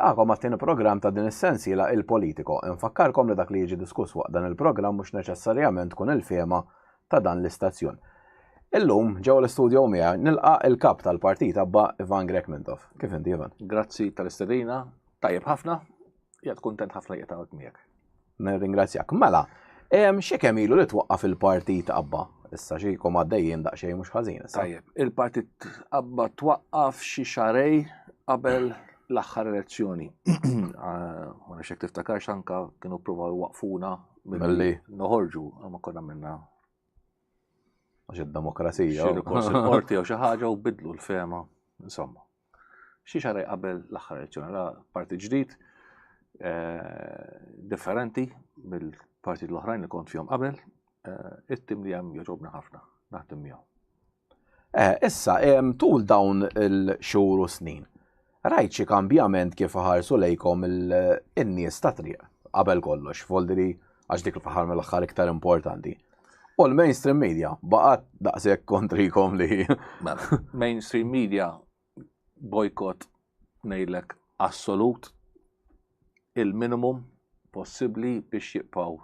Nilqakom għat-tieni programm ta' din is-sensiela Il-Politico. Infakkarkom li dak li jiġi diskuss waqt dan il-programm mhux neċessarjament tkun il-fehma ta' dan l-istazzjon. Illum ġewwa l-istudio miegħi nilqa' il-kap tal-partit Abba Ivan Grech Mintoff. Kif inti Ivan? Grazzi tal-istedina, tajjeb ħafna, qiegħed kuntent ħafna li qiegħed miegħek. Nirringrazzjak. Mela, xi kemm ilu li twaqqaf il-partit Abba? Issa xi jkom għaddejjin daqsxejn mhux ħażin issa. Tajjeb, il-partit Abba twaqqaf xi xarej qabel l-aħħar elezzjoni. Ah, ma nafx jekk tiftakarx anka kienu ppruvaw jwaqfuna milli noħorġu, ma konna minna. Għax id-demokrazija. Xi rikors il-qorti jew xi ħaġa u bidlu l-fema, insomma. Xi xarej qabel l-aħħar elezzjoni, la parti ġdid eh, differenti mill-partit l-oħrajn li kont fihom qabel, eh, it-tim li hemm jogħġobni ħafna, naħdem miegħu. Eh, issa, tul dawn il-xhur u snin, rajt xi kambjament kif ħarsu lejkom il-nies ta' triq qabel kollox, foldri għax dik l-faħar mill-aħħar iktar importanti. U l-mainstream media baqgħet daqshekk kontrikom li. Mela, mainstream media boycott ngħidlek assolut il-minimum possibbli biex jibqgħu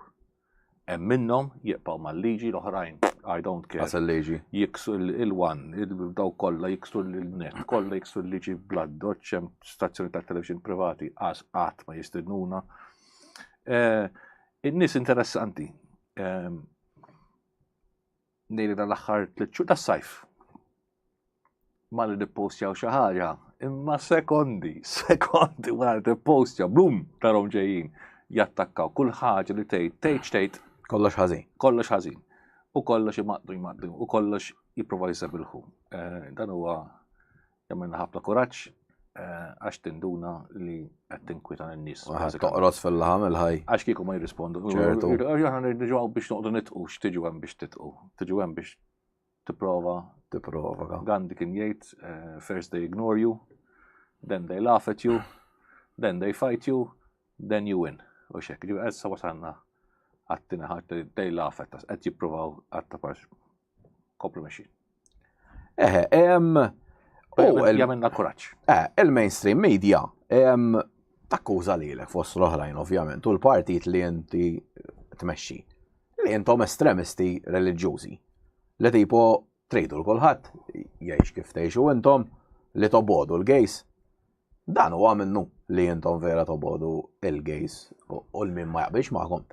hemm minnhom jibqgħu mal-liġi l-oħrajn I don't care. Għas il-liġi. Jiksu il-one, daw kollha jiksu l-net, kollha jiksu l-liġi bladdoċ, hemm stazzjoni ta' television privati għas qatt ma jistednuna. Eh, in-nies interessanti, Ehm, Nejli dal-aħħar tliet xhur tas-sajf. Ma li nippostjaw xi ħaġa, imma sekondi, sekondi wara li tippostja, blum tarhom ġejjin jattakkaw kull ħaġa li tgħid, tgħid x'tgħid. Kollox ħażin. Kollox ħażin. U kollox imaqdu jmaqdu, u kollox jipprova jisebilħu. Eh, dan huwa Jagħmilna ħafna kuraġġ eh, għax tinduna li qed tinkwita n-nies. Toqros fil-laħam il-ħaj. Għax kieku ma jirrispondu. Ċertu. Aħna nirġgħu biex noqogħdu nitqu x'tiġu hemm biex titqu. Tiġu hemm biex tipprova. Tipprova. Gandhi kien jgħid eh, first they ignore you, then they laugh at you, then they fight you, then you win. U xek, ġibi issa wasalna għattina ħadd they laugh at us, qed jippruvaw għatta parx. Komplu mexi. Eħe, em. Jagħmilna kuraġġ. Eh, il-mainstream media takkuża lilek fost l-oħrajn ovvjament u l-partit li inti tmexxi li intom estremisti reliġjużi li tipo tridu l-kulħadd jgħix kif tgħixu intom li tobodu l-gays. Dan huwa minnu li intom vera tobodu il-gays u l-min ma jaqbilx magħkom.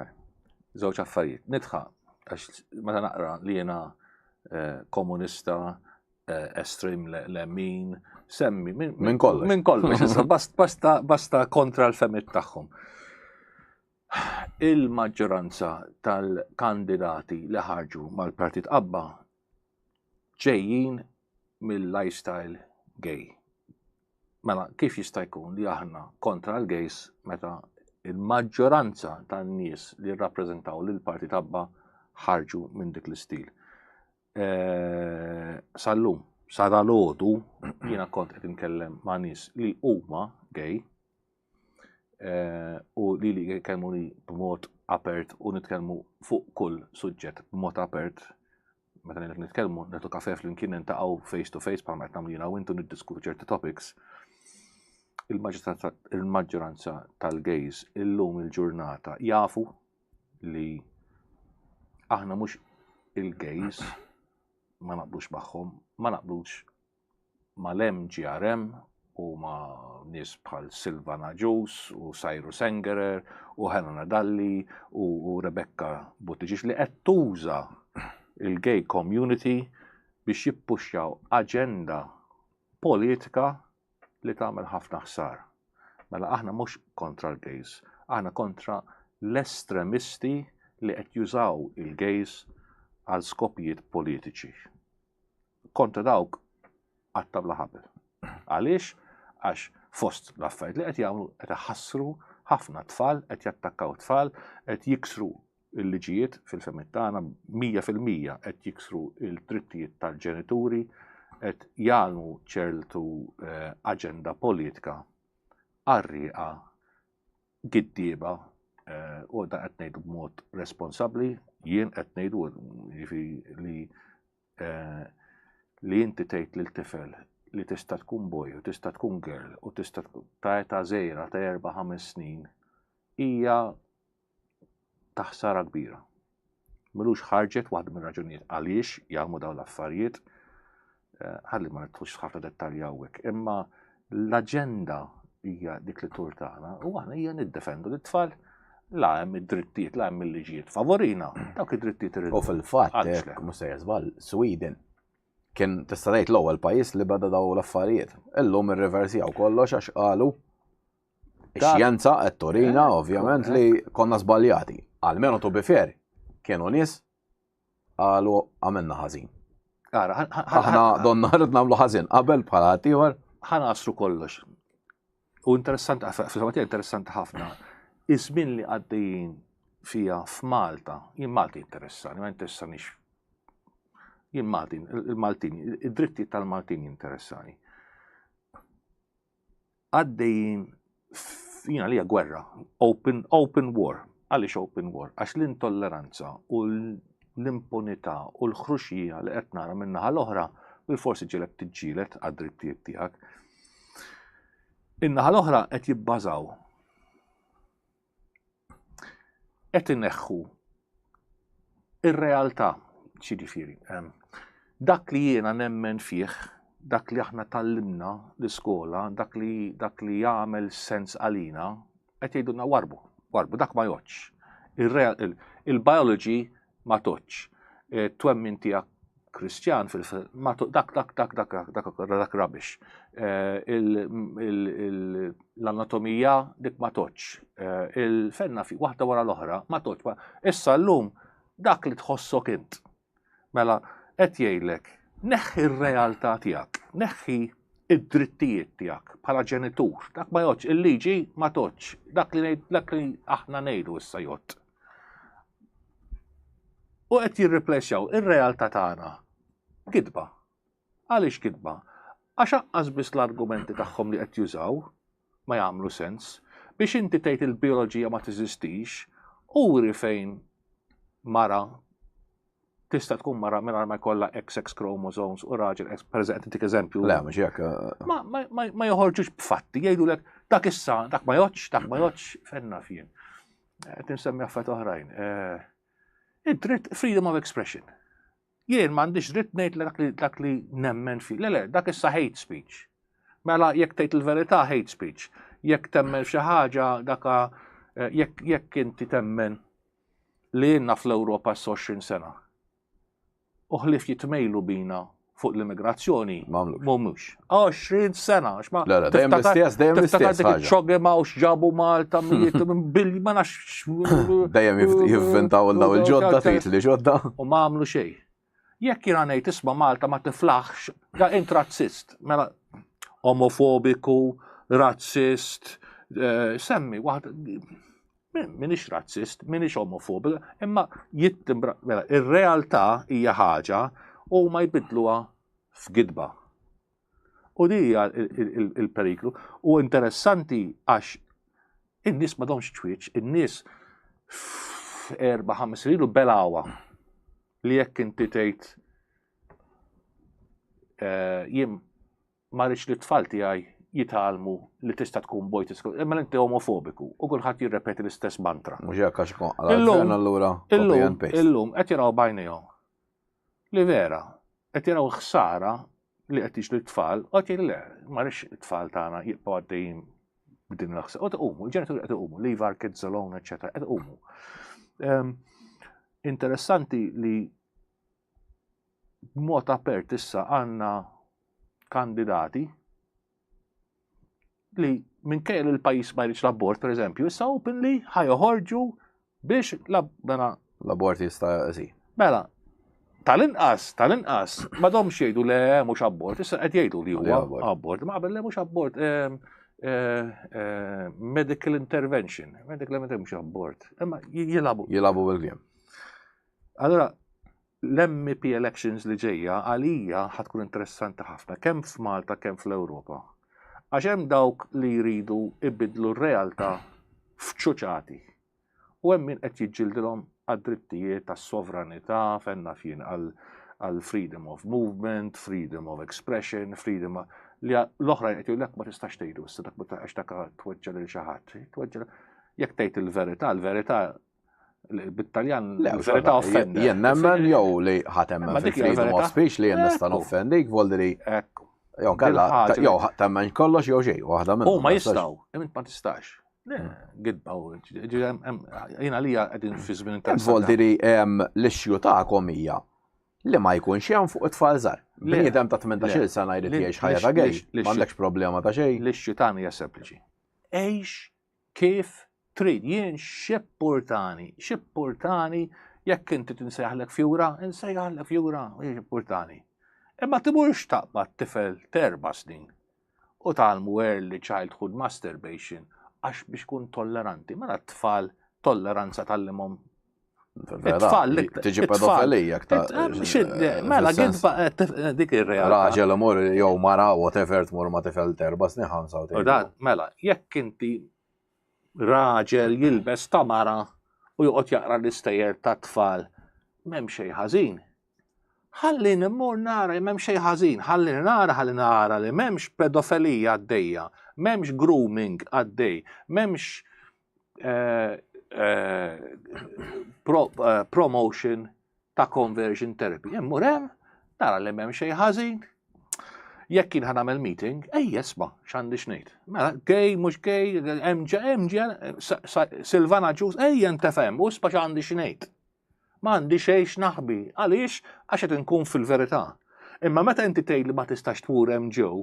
Żewġ affarijiet. Nidħa għax meta naqra li jiena eh, komunista, eh, estrem lemin, semmi minn kollox. Minn kollox, basta, basta kontra l-femit tagħhom. Il-maġġoranza tal-kandidati li ħarġu mal-Partit Abba ġejjin mill-lifestyle gay. Mela, kif jista' jkun li aħna kontra l-gays meta il-maġġoranza tan-nies li rrappreżentaw lil partit Abba ħarġu minn dik l-istil. E, sal-lum, sa dalodu, jiena kont qed inkellem ma' nies li huma gay u li li jkellmuni b'mod apert u nitkellmu fuq kull suġġett b'mod apert meta ngħidlek nitkellmu, netu kafe flimkien nintaqgħu face to face bħalma qed nagħmlu jiena u intu niddiskutu ċerti topics. Il-maġġoranza tal-gays illum il-ġurnata jafu li aħna mhux il-gays ma naqblux magħhom, ma naqblux mal-MGRM u ma' nies bħal Silvana Agius u Cyrus Engerer u Helena Dalli u Rebecca Buttigieg li qed tuża il-gay community biex jippuxxjaw aġenda politika li tagħmel ħafna ħsara. Mela aħna mhux kontra l-gays, aħna kontra l-estremisti li qed jużaw il-gays għal skopijiet politiċi. Kontra dawk qatta bla ħabel. Għaliex? Għax fost l-affarijiet li qed jagħmlu qed iħassru ħafna tfal, qed jattakkaw tfal, qed jiksru il-liġijiet fil-fehmiet tagħna 100% qed jiksru il-drittijiet tal-ġenituri, qed jagħmlu ċertu eh, aġenda politika qarrieqa giddieba eh, u da qed ngħidu b'mod responsabbli, jien qed ngħidu jiġifieri li eh, li inti tgħid lil tifel li tista' tkun boy u tista' tkun girl u tista' ta' età żgħira ta' 4-5 snin hija ta' ħsara kbira. Milux ħarġet waħda mir-raġunijiet għaliex jagħmlu dawn l-affarijiet. Eh, ħalli ma nidħlux ħafna dettalji hawnhekk, imma l-aġenda hija dik li tur tagħna u aħna hija niddefendu lit-tfal la hemm id-drittijiet, la hemm il-liġijiet favorina, dawk id-drittijiet irridu. U fil-fatt, mhux se żball, Sweden kien tista' tgħid l-ewwel pajjiż li beda daw l-affarijiet. Illum irriversjaw kollox għax qalu Ix-xjenza qed turina eh, ovvjament li konna żbaljati. Almenu to be fair, kienu nies qalu għamilna ħażin. Aħna donna rrid nagħmlu ħażin qabel bħala ħaddieħor. Ħanasru kollox. U interessanti, fil interessanti ħafna. Iż-żmien li għaddejjin fija f'Malta, jien Malti interessani, ma interessanix. Jien Maltin, il-Maltin, id-dritti tal-Maltin jinteressani. Għaddejjin jien għalija gwerra, open, open war. Għaliex open war? Għax l-intolleranza u l-impunità u l-ħruxija li qed nara min-naħa l-oħra bil-forsi ġielek tiġġieled għad-drittijiet tiegħek. In-naħa l-oħra qed jibbażaw qed ineħħu ir-realtà, xiġifieri, dak li jiena nemmen fih, dak li aħna tallimna l-iskola, dak li dak li jagħmel sens għalina, qed jgħidulna warbu, warbu, dak ma jgħoddx. Il-biology ma tgħoddx. Eh, twemmin tiegħek Kristjan fil ma dak dak dak dak dak dak rubbish. Eh, l-anatomija dik ma tgħoddx. Eh, il-fenna fi waħda wara l-oħra ma tgħoddx. Issa llum dak li tħossok int. Mela qed jgħidlek neħħi r-realtà tiegħek, neħħi id-drittijiet tiegħek bħala ġenitur. Dak ma jgħoddx, il-liġi ma tgħoddx, dak li dak li aħna ngħidu issa jgħodd. U qed jirriplesjaw ir-realtà tagħna. Gidba. Għaliex gidba? Għax aqqas biss l-argumenti tagħhom li qed jużaw ma jagħmlu sens. Biex inti tgħid il-bioloġija ma teżistix, uri fejn mara tista' tkun mara mingħajr ma jkollha XX chromosomes u raġel X, per eżempju, tik eżempju. Le, mhux hekk. Eh. Ma, ma, ma, ma joħorġux b'fatti, jgħidulek dak issa, dak ma jgħodx, dak ma jgħodx, fenna fien. Qed insemmi affarijiet oħrajn. Eh, id-dritt freedom of expression. Jien m'għandix dritt ngħid dak li dak li nemmen fi. Le le, dak issa hate speech. Mela jekk tgħid il-verità hate speech. Jekk temmen f'xi ħaġa daka eh, jekk jekk inti temmen li jenna fl-Ewropa s-20 sena. U ħlief jitmejlu bina fuq l-immigrazzjoni. Mhumiex. 20 sena, għax ma. Le, dejjem l-istess, dejjem l-istess. Dik iċ-ċogema u x'ġabu Malta mijiet minn billi ma nafx. Dejjem jivvintaw daw il-ġodda, titli ġodda. U ma għamlu xejn. Jekk jiena ngħid isma' Malta ma tiflaħx, da int razzist, mela omofobiku, razzist, eh, semmi waħda minix razzist, minix omofobiku, imma jittimbra, mela, ir-realtà hija ħaġa u ma jbidluha f'gidba. U di hija il-periklu. U interessanti għax in-nies m'għadhomx ċwieċ, in-nies f'erba' ħames ilu belawa li jekk inti tgħid eh, jien ma rridx li t-tfal tiegħi jitgħallmu li tista' tkun boj tista' imma inti omofobiku u kulħadd jirrepeti l-istess mantra. Mhux hekk għax illum allura illum illum qed jaraw bajnejhom. Li vera, qed jaraw ħsara li qed jiġri t-tfal, u qed le, ma rridx it-tfal tagħna jibqgħu għaddejjin b'din l-ħsara. U tqumu, il-ġenituri qed iqumu, leave our kids alone, eċetera, qed iqumu. Ehm, interessanti li b'mod apert issa għandna kandidati li minkejja li l-pajjiż ma jridx l-abort, per eżempju, issa openly ħajoħorġu biex mela l-abort jista' jsir. Mela, tal-inqas, tal-inqas, ma domx jgħidu le mhux abort, issa qed jgħidu li huwa abort, ma qabel le mhux abort, ehm, eh, eh, medical intervention, medical intervention mhux abort, imma jilabu. Jilabu bil-kliem. Allora, L-MEP elections li ġejja għalija ħa tkun interessanti ħafna kemm f'Malta kemm fl-Ewropa. Għax hemm dawk li jridu ibiddlu r-realtà f'ċuċati. U hemm min qed jiġġildilhom għad-drittijiet tas-sovranità fejn naf jien għal. għal freedom of movement, freedom of expression, freedom li l-oħrajn qed jgħidulek ma tistax tgħidu issa dak għax dak tweġġa' lil xi ħadd. Tweġġa' jekk tgħid il-verità, il-verità bit-Taljan il-verità offendi. Jien nemmen jew li ħadd emmen fil-freedom of speech li jien nista' noffendik, voldiri. Ekku. Jew kalla, jew temmen kollox jew xejn, waħda minnhom. Huma jistgħu, imma ma tistax. Gidba u jien għalija qegħdin fi żmien interessanti. Voldiri l-issue tagħkom hija li ma jkunx hemm fuq it-tfal żgħar. Bniedem ta' 18-il sena jrid jgħix ħajja ta' gay, m'għandekx problema ta' xejn. L-issue tagħna hija sempliċi. Għix kif trid, jien x'ippurtani, x'ippurtani jekk inti tinsejjaħlek fjura, insejjaħlek fjura, x'ippurtani. Imma timurx taqbad tifel t'erba' snin u tgħallmu early childhood masturbation għax biex kun tolleranti. Mela t-tfal tolleranza tgħallimhom It-tfal tiġi pedofilija ta' eh, Mela gidba eh, eh, dik ir-realtà. Raġel imur jew mara whatever tmur ma' tifel terba' snin ħamsa u Mela, jekk inti raġel jilbes ta' mara u joqgħod jaqra l-istejjer ta' tfal, m'hemm xejn ħażin. Ħalli immur nara m'hemm xejn ħażin, ħalli nara ħalli nara li m'hemmx pedofelija għaddejja, m'hemmx grooming għaddej, m'hemmx eh, eh, pro, eh, promotion ta' conversion therapy. Immur hemm, nara li m'hemm xejn ħażin. Jekk kien ħanamel meeting, ej jesma, x'għandi x'ngħid. Mela, gay, mhux gay, MG, MG, Silvana Ġus, ej jentefhem, u spa x'għandi x'ngħid. Ma għandi xejn x'naħbi. Għaliex? Għax qed inkun fil-verità. Imma meta inti tgħid li ma tistax tmur hemm ġew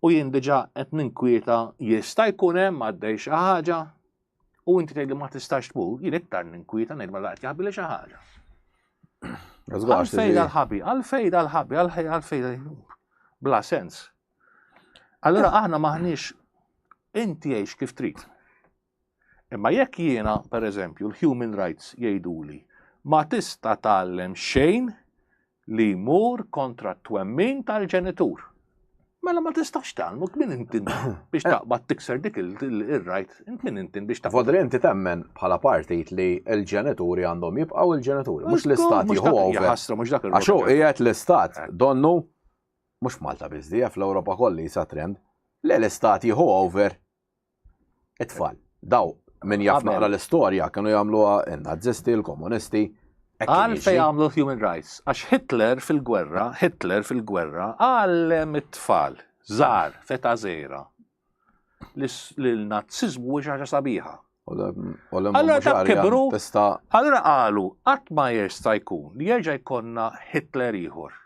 u jien diġà qed ninkwieta jista' jkun hemm għaddej xi ħaġa u inti tgħid li ma tistax tmur, jien iktar ninkwieta ngħid mela qed jaħbi li xi ħaġa. Għalfejn dal-ħabi, għalfejn dal-ħabi, għalfejn bla sens. Allura aħna maħniex inti għix kif trid. Imma jekk jiena, per eżempju, l-human rights jgħiduli ma tista' tgħallem xejn li jmur kontra t-twemmin tal-ġenitur. Mela ma tistax tgħallmu min inti biex taqbad tikser dik ir-right, int min inti biex taqbad. Vodri inti temmen bħala partit li l-ġenituri għandhom jibqgħu il-ġenituri, mhux l-istat jieħu over. Ħasra mhux dak il Għax hu qiegħed l-istat donnu mhux Malta biss di fl-Ewropa kollha jisa trend li l-istat jieħu over It-tfal. Daw, min jaf naqra l-istorja, kienu jagħmluha n-Nazisti, l-Komunisti. Għalfej għamlu human rights? Għax Hitler fil-gwerra, Hitler fil-gwerra, għallem it-tfal, żgħar, feta żgħira, li l-nazzizmu xi ħaġa sabiħa. Allora dak kibru, allora qalu, qatt ma jista' jkun li jerġa' jkollna Hitler ieħor.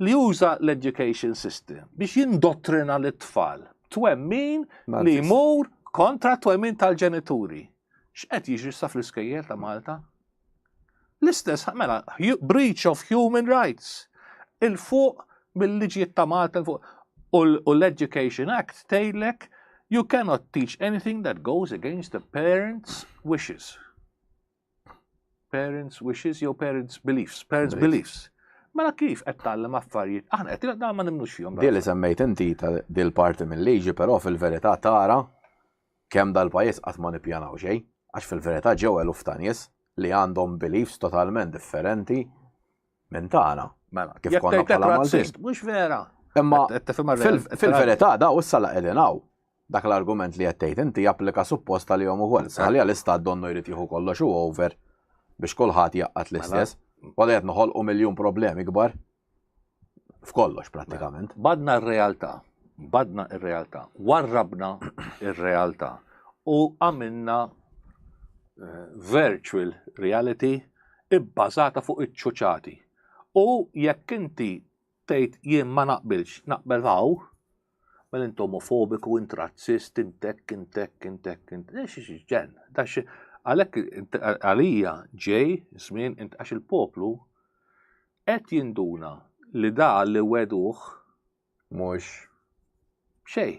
li juża l-education system biex jindottrina lit-tfal twemmin li jmur kontra twemmin tal-ġenituri. X'qed jiġri sa fl-iskejjel ta' Malta? L-istess, mela, breach of human rights. Il-fuq mill-liġijiet ta' Malta fuq u l-Education Act tgħidlek you cannot teach anything that goes against the parents' wishes. Parents wishes jew parents beliefs. Parents beliefs. Mela kif qed tgħallem affarijiet? Aħna qed dan ma nimnux fihom. Di li semmejt inti ta' dil-parti mill-liġi, però fil-verità tara kemm dal-pajjiż qatt ma nippjanaw xejn, għax fil-verità ġew eluf ta' nies li għandhom beliefs totalment differenti minn tagħna. Mela, kif konna bħala Maltin. Mhux vera. Imma fil-verità daw issa la qegħdin hawn. Dak l-argument li qed tgħid inti japplika suppost għalihom ukoll. Għalija l-istat donnu jrid jieħu kollox u over biex kulħadd jaqqat mela. l-istess. Wara qed noħolqu miljun problemi kbar f'kollox prattikament. Mela, badna r-realtà, badna r-realtà, warrabna r-realtà u għamilna eh, virtual reality ibbażata fuq iċ-ċuċati. U jekk inti tgħid jien ma naqbilx, naqbel hawn, mela int omofobiku, int razzist, int hekk, int hekk, int hekk, int xi ġen. Għalhekk għalija ġej żmien għax il-poplu qed jinduna li da li weduh mhux xej,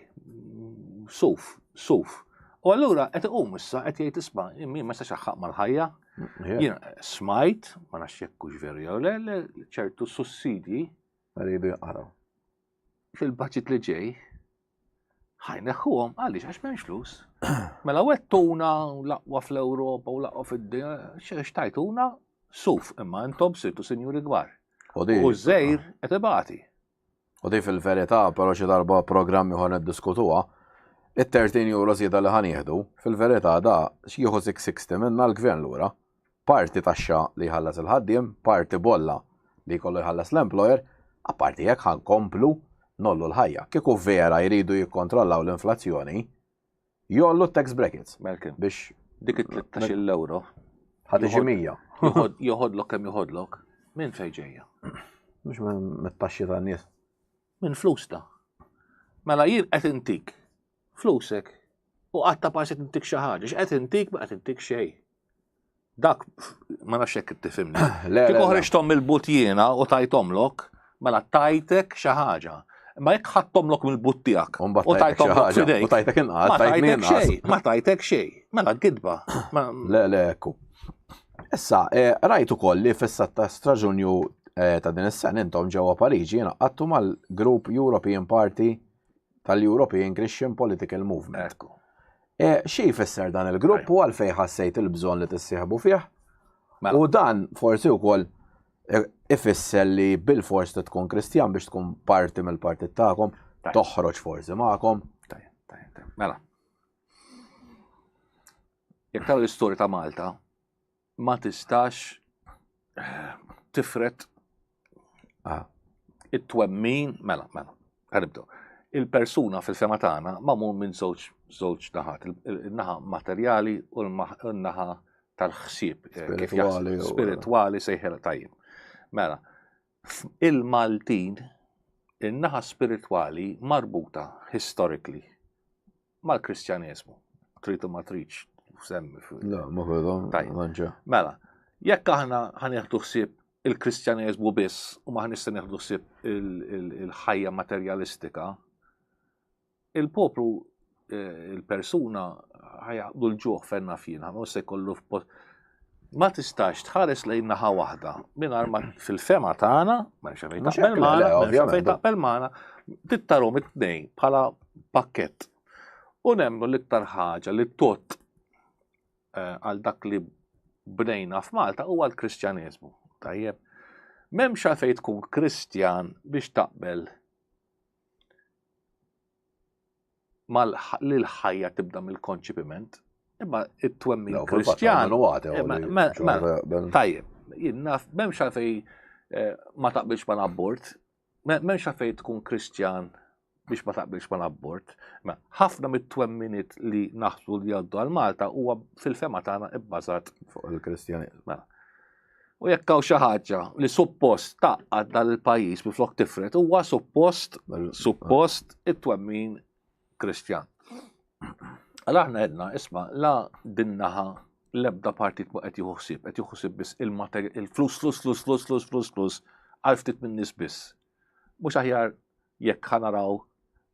suf, suf. U allura qed iqum issa qed jgħid isma' min ma jistax jaħħaq mal-ħajja. Jien smajt, ma nafx jekk hux veru jew le, ċertu sussidji rridu jinqaraw. Fil-budget li ġej ħajneħħuhom għaliex għax m'hemmx flus. Mela wettuna l-aqwa fl-Ewropa u l-aqwa fid-dinja, xtajtuna? Suf, imma intom sirtu sinjuri kbar. U żejr qed ibati. U di fil-verità, però xi darba programm ieħor niddiskutuha, it-13 euro żieda li ħa nieħdu, fil-verità da x'jieħu 660 minna l-gvern lura. Parti taxxa li jħallas il-ħaddiem, parti bolla li jkollu jħallas l-employer, apparti jekk ħa nkomplu ngħollu l-ħajja. Kieku vera jridu jikkontrollaw l-inflazzjoni, jgħollu t-tax brackets. Malcolm, Biex dik it-13 euro ħa tiġi 100. Joħodlok kemm joħodlok, minn fejn ġejja? Mhux mit-taxxi tan-nies. Minn flusna. Mela jien qed intik flusek u qatt ta' parsi intik xi ħaġa, x'qed intik ma qed intik xejn. Dak ma nafx hekk tifhimni. Kieku ħriġthom mill-but jiena u tajthomlok, mela tajtek xi ħaġa. Ma jekk ħadthomlok mill-but tiegħek u tajthomlok f'idejk. U tajtek inqas, ma tajtek xejn, ma tajtek xejn. Mela gidba. Le, le, ekku. Issa, eh, rajt ukoll li fis-16 ta' Ġunju eh, ta' din is-sena intom ġewwa Pariġi ingħaqadtu mal-grupp European Party tal-European Christian Political Movement. Ekku. E, xi jfisser dan il-grupp u għalfejn ħassejt il-bżonn li tissieħbu fih? Mela. U dan forsi wkoll e, ifisser li bil-fors li tkun Kristjan biex tkun parti mill-partit tagħkom, toħroġ forsi magħkom. Tajjeb, tajjeb, tajjeb. Mela. Jekk tara l-istorja ta' Malta, ma tistax eh, tifret ah. it-twemmin, mela, mela, ħanibdew. Il-persuna fil-fema tagħna magħmul minn żewġ żewġ naħat, il-naħa materjali u l-naħa tal-ħsieb. Eh, spiritwali. Spiritwali sejħel tajjeb. Mela, il-Maltin, il-naħa spiritwali marbuta historically mal-Kristjaneżmu. Trid u ma tridx semmi. La, ma vedo. Mela, jekk aħna ħanieħdu ħsieb il-Kristjaneżmu biss u ma ħanista nieħdu ħsieb il-ħajja materjalistika, il-poplu eh, il-persuna ħajaqdu l-ġuħ fenna fjina, ma se jkollu f'post. Ma tistax tħares lejn naħa waħda mingħajr ma fil-fema tagħna, ma nafx fejn taqbel magħna, fejn taqbel magħna, tittarhom it-tnejn bħala pakkett. U nemmnu l-iktar ħaġa li tot eh, għal dak li bnejna f'Malta huwa l-Kristjaneżmu. Tajjeb. M'hemmx għalfejn tkun Kristjan biex taqbel mal li l-ħajja tibda mill-konċipiment, imma it-twemmin Kristjan. Tajjeb, jien naf, m'hemmx għalfejn eh, ma taqbilx mal-abort, m'hemmx għalfejn tkun Kristjan biex ma taqbilx mal-abort. Ma ħafna mit-twemminiet li naħsbu li jgħaddu għal Malta huwa fil-fema tagħna ibbażat fuq il-Kristjaniżmu. Mela. U jekk hawn xi ħaġa li suppost taqgħad dan il-pajjiż biflok tifret huwa suppost suppost it-twemmin Kristjan. Għal aħna għedna, isma' la dinnaħa l-ebda partit ma qed jieħu ħsieb, qed jieħu ħsieb biss il-flus, flus, flus, flus, flus, flus, flus, għal ftit minn nies biss. Mhux aħjar jekk ħa naraw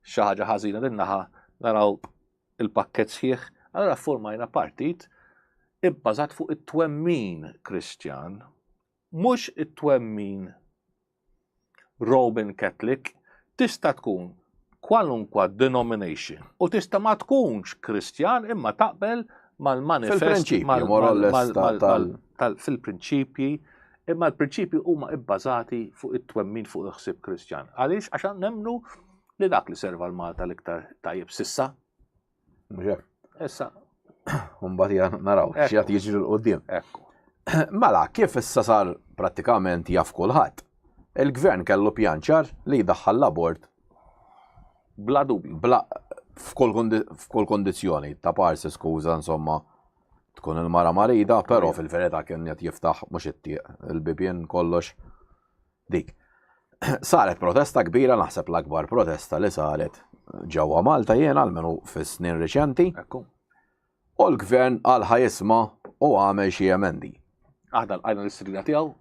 xi ħaġa ħażina din naħa naraw il-pakkett sħiħ, allura formajna partit ibbażat fuq it-twemmin Kristjan, mhux it-twemmin Roman Catholic, tista' tkun kwalunkwa denomination u tista' ma tkunx Kristjan imma taqbel mal-manifest fil-prinċipji imma l-prinċipji huma ibbażati fuq it-twemmin fuq il-ħsieb Kristjan. Għaliex għax nemmnu li dak li serva l-Malta l-iktar tajjeb sissa. Mhux Issa. Mbagħad ja naraw x'qed jiġri l qudiem. Ekku. Mela, kif issa sar prattikament jaf kulħadd. Il-gvern kellu pjan ċar li jdaħħal l-abort Bla dubju. Bla f'kull kondizzjoni ta' parsi skuża insomma tkun il-mara marida, però fil-verità kien qed jiftaħ mhux it-tieq il-bibien kollox dik. Saret protesta kbira, naħseb l-akbar protesta li saret ġewwa Malta jiena almenu fis-snin riċenti. Ekku. U l-gvern qal ħa jisma' u għamel xi emendi. Aħna lqajna l-istedina tiegħu,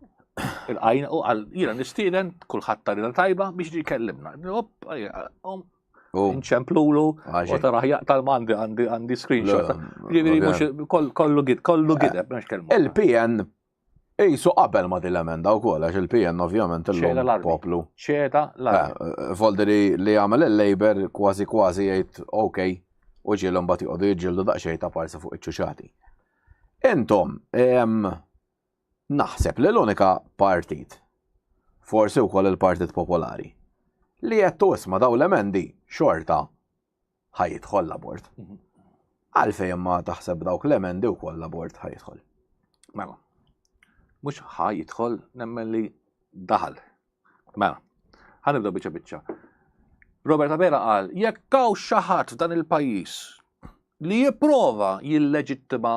ilqajna u qal jiena nistieden kulħadd ta' rieda tajba biex jiġi jkellimna. Op, Nċemplulu u taraħ jaqta' l-mandi għandi għandi screenshot. Ġifieri mhux kollu gid, kollu gideb, mhux kelmu. Il-PN Isu qabel ma din l-emenda wkoll għax il-PN ovvjament illum poplu. ċeda l-armi. Eh, Volderi li għamel il-Labour kważi kważi jgħid ok u ġiel mbagħad joqogħdu jiġġieldu daqsxejn ta' parsa fuq iċ-ċuċati. Intom, Naħseb li l-unika partit, forsi wkoll il-Partit Popolari, li għedtu isma' daw l-emendi xorta ħa jidħol l-abort. Għalfejn imma taħseb dawk l-emendi wkoll l-abort ħa jidħol? Mela, mhux ħa jidħol nemmen li daħal. Mela, ħa nibdew biċċa biċċa. Robert Abela qal, jekk hawn xi ħadd f'dan il-pajjiż li jipprova jilleġittima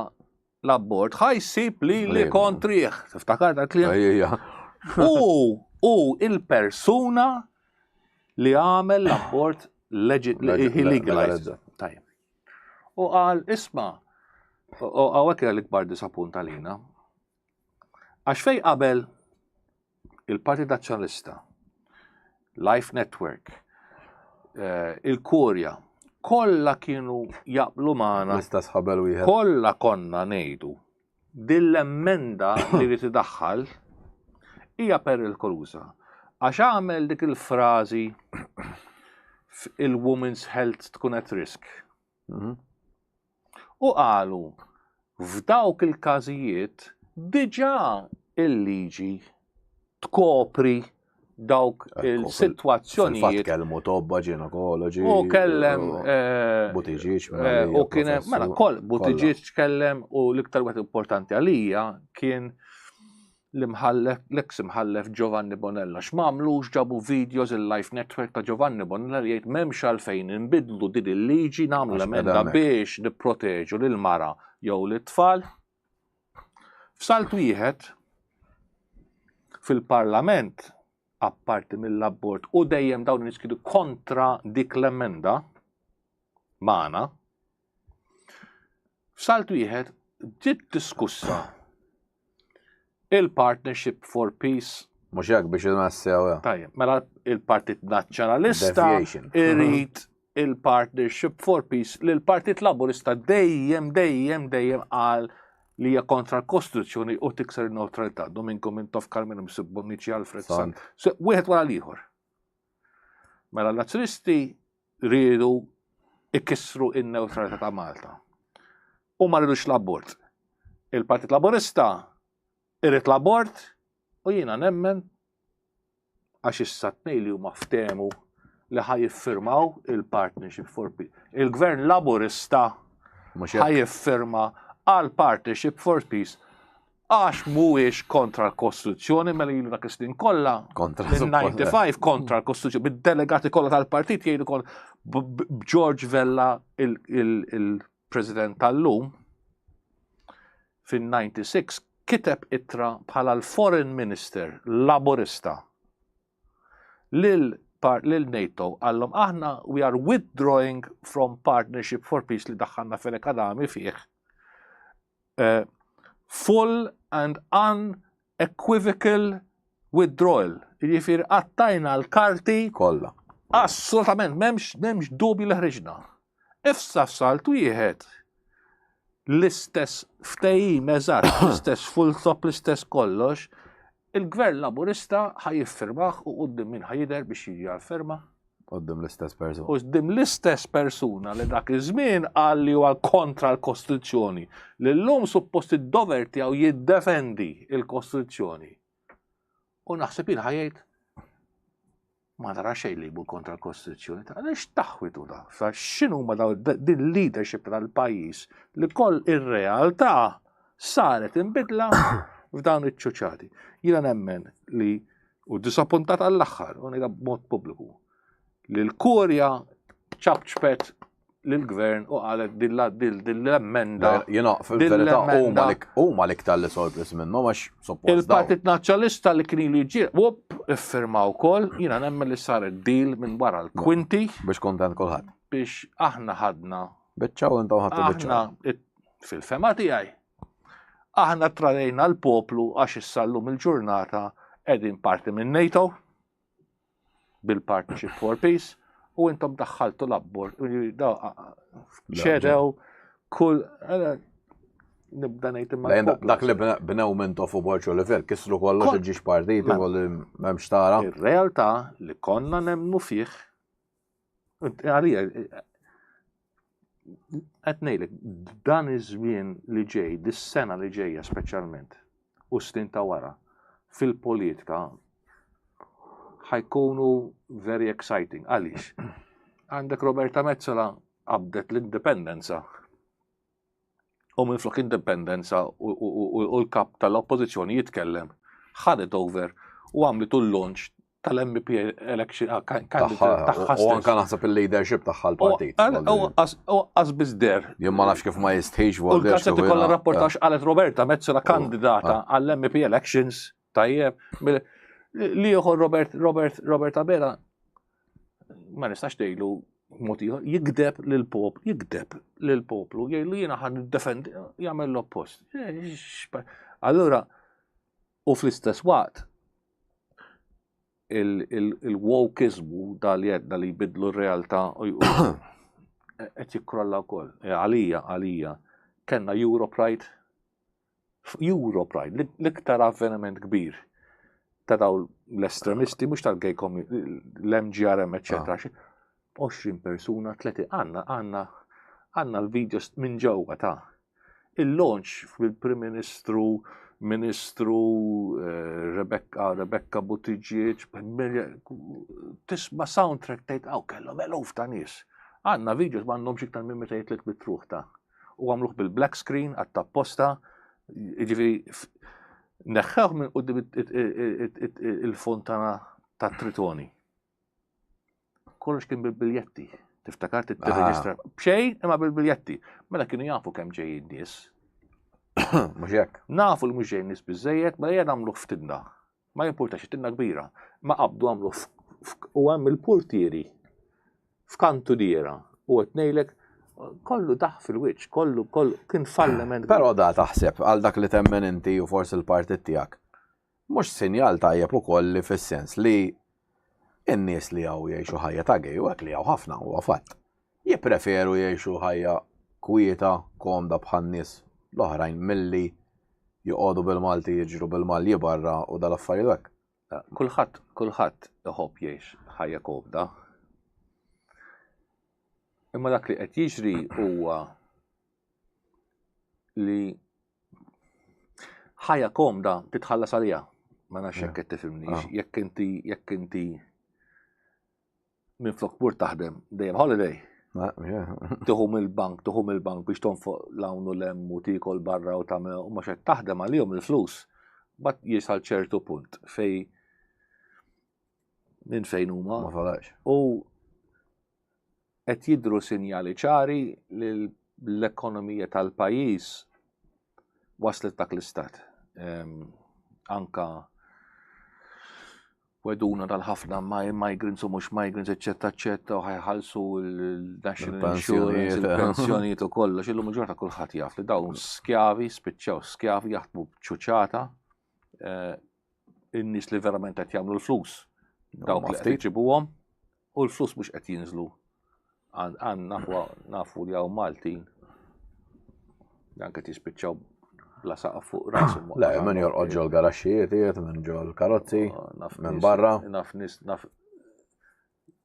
l-abort, ħa jsib li li kontrih. Tiftakar dak li? U u il-persuna li għamel l-abort legalized. Tajjeb. U qal, isma, u għawek l-ikbar disappunt għalina. Għax fej qabel il-Partit Nazzjonalista, Life Network, eh, il-Kurja, kollha kienu jaqblu magħna. L-istess ħabel wieħed. Kollha konna ngħidu din l-emenda li rid idaħħal hija perikoluża. Għax għamel dik il-frażi il-women's health tkun at risk. Mhm. U qalu f'dawk il-każijiet diġà il-liġi tkopri dawk il-sitwazzjonijiet. Kellmu tobba ġinekoloġi. U kellem. Eh, Buttigieg. Eh, u kien mela koll Buttigieg kellem u l-iktar wieħed importanti għalija kien l-imħallef, l-eks imħallef Giovanni Bonella. X'm'għamlux ġabu videos il-Life Network ta' Giovanni Bonella li jgħid m'hemmx għalfejn inbidlu din il-liġi nagħmlu emenda biex nipproteġu lil mara jew lit-tfal. F'salt wieħed fil-Parlament apparti mill-abort u dejjem dawn nies kienu kontra dik l-emenda magħna F'salt wieħed ġiet diskussa il-Partnership for Peace. Mhux hekk biex inassew. Tajjeb, mela il-Partit Nazzjonalista irid il-Partnership for Peace li l-Partit Laburista dejjem dejjem dejjem qal li hija kontra l-Kostituzzjoni u tikser il-neutralità. Domingo Mintoff Carmelo Msib Bonnici Alfred Sant. Wieħed wara l-ieħor. Mela l-Nazzjonisti riedu ikissru in-newtralità ta' Malta. U ma ridux l-abort. Il-Partit Laburista irid l-abort u jiena nemmen għax issa tnej li huma ftehmu li ħa jiffirmaw il-Partnership for Peace. Il-Gvern Laburista ħa jiffirma għal Partnership for Peace għax mhuwiex kontra l-Kostituzzjoni mela ilu dak is-snin kollha. Kontra 95 kontra l-Kostituzzjoni bid-delegati kollha tal-partit jgħidu kon b'George Vella il-President tal-lum fin-96 kiteb ittra bħala l-Foreign Minister Laburista lil lil NATO għallhom aħna we are withdrawing from Partnership for Peace li daħħalna Fenech Adami fih Eh, full and unequivocal withdrawal. Jiġifieri qattajna l-karti. Kollha. Assolutament, m'hemmx m'hemmx dubju li ħriġna. Issa f'salt wieħed l-istess ftehim eżatt, l-istess full stop, l-istess kollox, il-gvern laburista ħa jiffirmah u quddiem min ħa jidher biex jiġi għal-firma? Quddiem l-istess persuna. Quddiem l-istess persuna li dak iż-żmien qal li huwa kontra l-Kostituzzjoni, li llum suppost id-dover tiegħu jiddefendi l-Kostituzzjoni. U naħseb jien ħajjed ma nara xejn li jmur kontra l-Kostituzzjoni. Ta' għaliex taħwitu da? Sa x'inhu ma daw din leadership tal-pajjiż li koll ir-realtà saret imbidla f'dawn iċ-ċuċati. Jiena nemmen li u disappuntat għall-aħħar, u ngħidha b'mod pubbliku, li l-Kurja ċapċpet lill-gvern u qalet din l-emenda. Jiena fil-verità huma l-iktar li sorpris minnhom għax suppost. Il-Partit Nazzjonalista li kien ilu jiġi, wupp, iffirma wkoll, jiena nemmen li saret deal minn wara l-kwinti. Biex kontent kulħadd. Biex aħna ħadna. Biċċa u intom ħadtu biċċa. Aħna fil-fema tiegħi Aħna tradejna l-poplu għax issa llum il-ġurnata qegħdin parti minn NATO bil-Partnership for Peace u intom daħħaltu l-abbord ċedew kull nibda ngħid imma dak li bnew minn tofu Borġ Oliver kisru kollox il-ġiex partiti kollu m'hemmx tara. Ir-realtà li konna nemmnu fih Għalija, qed ngħidlek dan iż-żmien li ġej, dis-sena li ġejja speċjalment. u snin ta' wara fil-politika ħa jkunu very exciting. Għaliex? Għandek Roberta Metsola qabdet l-indipendenza u minflok indipendenza u l-kap tal-oppożizzjoni jitkellem ħadet over u għamlitu l-launch tal-MP election ah, candidate tagħha. U anka naħseb il-leadership tagħha l-partit. U biss der. Jien ma nafx kif ma jistħix U l-gazzetti kollha rapportax qalet Roberta Metsola kandidata ah. għall-MP elections tajjeb. Li ieħor Robert Robert Robert Abela ma nistax tgħidlu mod ieħor jigdeb lill-poplu, jigdeb lill-poplu, jgħidlu jiena ħan niddefendi, jagħmel l-oppost. Eh, allura, u fl-istess waqt, il-wokeismu dal jedna li jbidlu r-realtà qed jikkrolla wkoll. Eh, għalija, għalija, kellna Europride Europride, l-iktar avveniment kbir ta' daw l-estremisti, mhux tal-gay community, l-MGRM, etc. 20 ah. persuna, 30, għanna, għanna, għanna l-videos minn ġewwa ta' il-launch fil-Prim Ministru, Ministru eh, Rebecca, Rebecca Buttigieg, tisma' soundtrack tgħid għaw kellhom eluf ta' nies. Għandna videos m'għandhomx iktar minn 200 ruħ ta' u għamluh bil-black screen għat-tapposta, jiġifieri neħħewh minn quddiem il-fontana ta' Tritoni. Kollox kien bil-biljetti. Tiftakar tirreġistra ah. b'xejn imma bil-biljetti. Mela kienu jafu kemm ġejjin nies. Mhux hekk. Nafu li mhux ġejjin nies biżejjed, mela ejja nagħmluh f'tinda. Ma jimpurtax it-tinda kbira. Ma qabdu għamlu u hemm il-portieri f'kantudiera u qed ngħidlek kollu daħ fil-wiċċ, kollu kollu kien falliment. Però da taħseb għal dak li temmen inti u forsi l-partit tiegħek. Mhux sinjal tajjeb ukoll li fis-sens li in-nies li hawn jgħixu ħajja ta' gay u hekk li hawn ħafna huwa fatt. Jippreferu jgħixu ħajja kwieta, komda bħan-nies l-oħrajn milli joqogħdu bil-Malti jiġru bil-malji barra u dal-affarijiet hekk. Kulħadd kulħadd iħobb jgħix ħajja komda. Imma dak li qed jiġri huwa li ħajja komda titħallas għaliha. Ma nafx jekk qed tifhimnix, ah. jekk inti jekk inti minflok mur taħdem dejjem holiday. Tieħu mill-bank, tieħu mill-bank biex tonfoq l-hawn u l-hemm u tiekol barra u tagħmel u mhux qed taħdem għalihom il-flus. Bat jisal ċertu punt fej minn fejn huma. Ma falax. U qed jidhru sinjali ċari li l-ekonomija tal-pajjiż waslet dak l-istat. Anka weduna tal-ħafna migrants u mhux migrants, eċċetera, eċċetera, u ħajħallsu l-national insurance, il-pensjonijiet u kollox. Illum il-ġurnata kulħadd jaf li dawn skjavi, spiċċaw skjavi jaħdmu b'ċuċata, eh, in-nies li verament qed jagħmlu l-flus. Dawk li qed iġibuhom u l-flus mhux qed jinżlu. Għan nafu li hawn Maltin anke jispiċċaw bla saqaf fuq rashom. Le, min jorqod ġol garaxxijiet, minn ġol karozzi, oh, minn barra. Naf nis, naf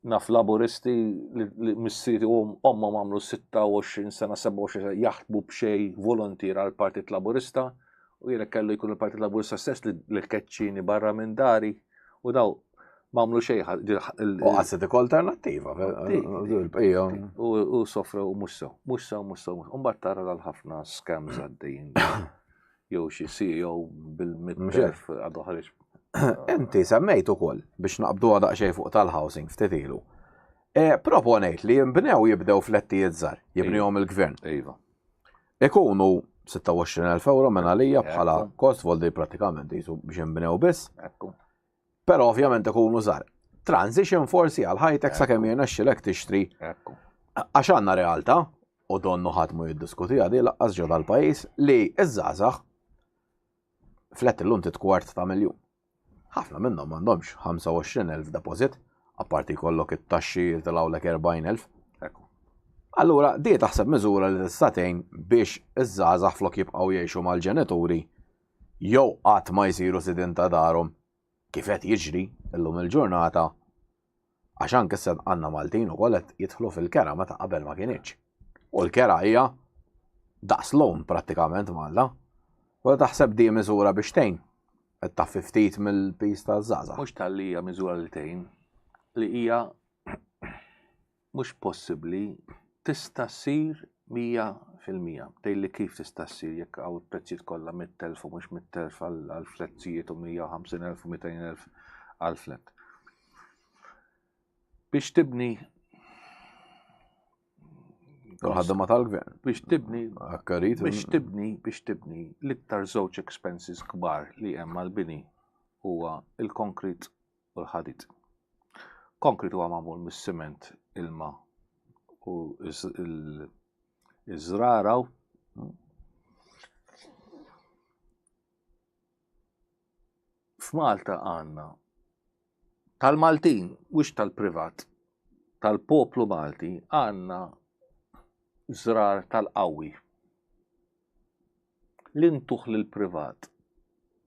naf laburisti li missieri u ommhom għamlu 26 sena, 27 sena jaħdmu b'xej volontier għal Partit Laburista u jiena kellu jkun il-Partit Laburista stess li keċċini barra minn dari u daw ma għamlu xejn. U għasset ikoll alternattiva. U sofrew u mhux sew, mhux sew, mhux sew. U mbagħad tara dal-ħafna scams għaddejjin. Jew xi CEO bil-mittelf għadu ħareġ. Inti semmejt ukoll biex naqbdu daqsxejn fuq tal-housing ftit ilu. E, proponejt li jinbnew jibdew flettijiet żgħar, jibnihom il-gvern. Iva. Ikunu 26,000 euro minn għalija bħala kost voldi pratikament jisu biex jinbnew biss. Ekku. Però ovvjament ikunu żgħar. Transition forsi għal ħajtek sakemm jirnexxilek tixtri. Ekku. Għax għandna realtà u donnu ħadd mu jiddiskuti għadi laqqas ġo dal-pajjiż li iż-żgħażagħ flet illum tit kwart ta' miljun. Ħafna minnhom m'għandhomx 25,000 deposit, apparti jkollok it-taxxi jitilgħulek 40,000. Ekku. Allura, di taħseb miżura li tista' tgħin biex iż-żgħażagħ flok jibqgħu jgħixu mal-ġenituri jew qatt ma jsiru sidien ta' darhom kif qed jiġri llum il-ġurnata għax anke issa għandna Maltin ukoll qed jidħlu fil-kera meta qabel ma kinitx. U l-kera hija daqs loan prattikament Malta. U taħseb di miżura biex tgħin? Qed taffi ftit mill-piż taż-żgħażagħ. Mhux talli hija miżura li tgħin, li hija mhux possibbli tista' ssir 100%. Tgħidli kif tista' ssir jekk hawn il-prezzijiet kollha 100,000 u mhux 100,000 għall-flettijiet u 150,000 u 200,000 għall-flett. Biex tibni Ħaddima tal-gvern. Biex tibni. Biex tibni, biex tibni l-iktar żewġ expenses kbar li hemm għall-bini huwa il-konkrit u l-ħadid. Konkrit huwa magħmul mis-siment, ilma u iż-żrara. F'Malta għandna tal-Maltin, mhux tal-privat, tal-poplu Malti għandna żrar tal-qawwi li ntuh lill-privat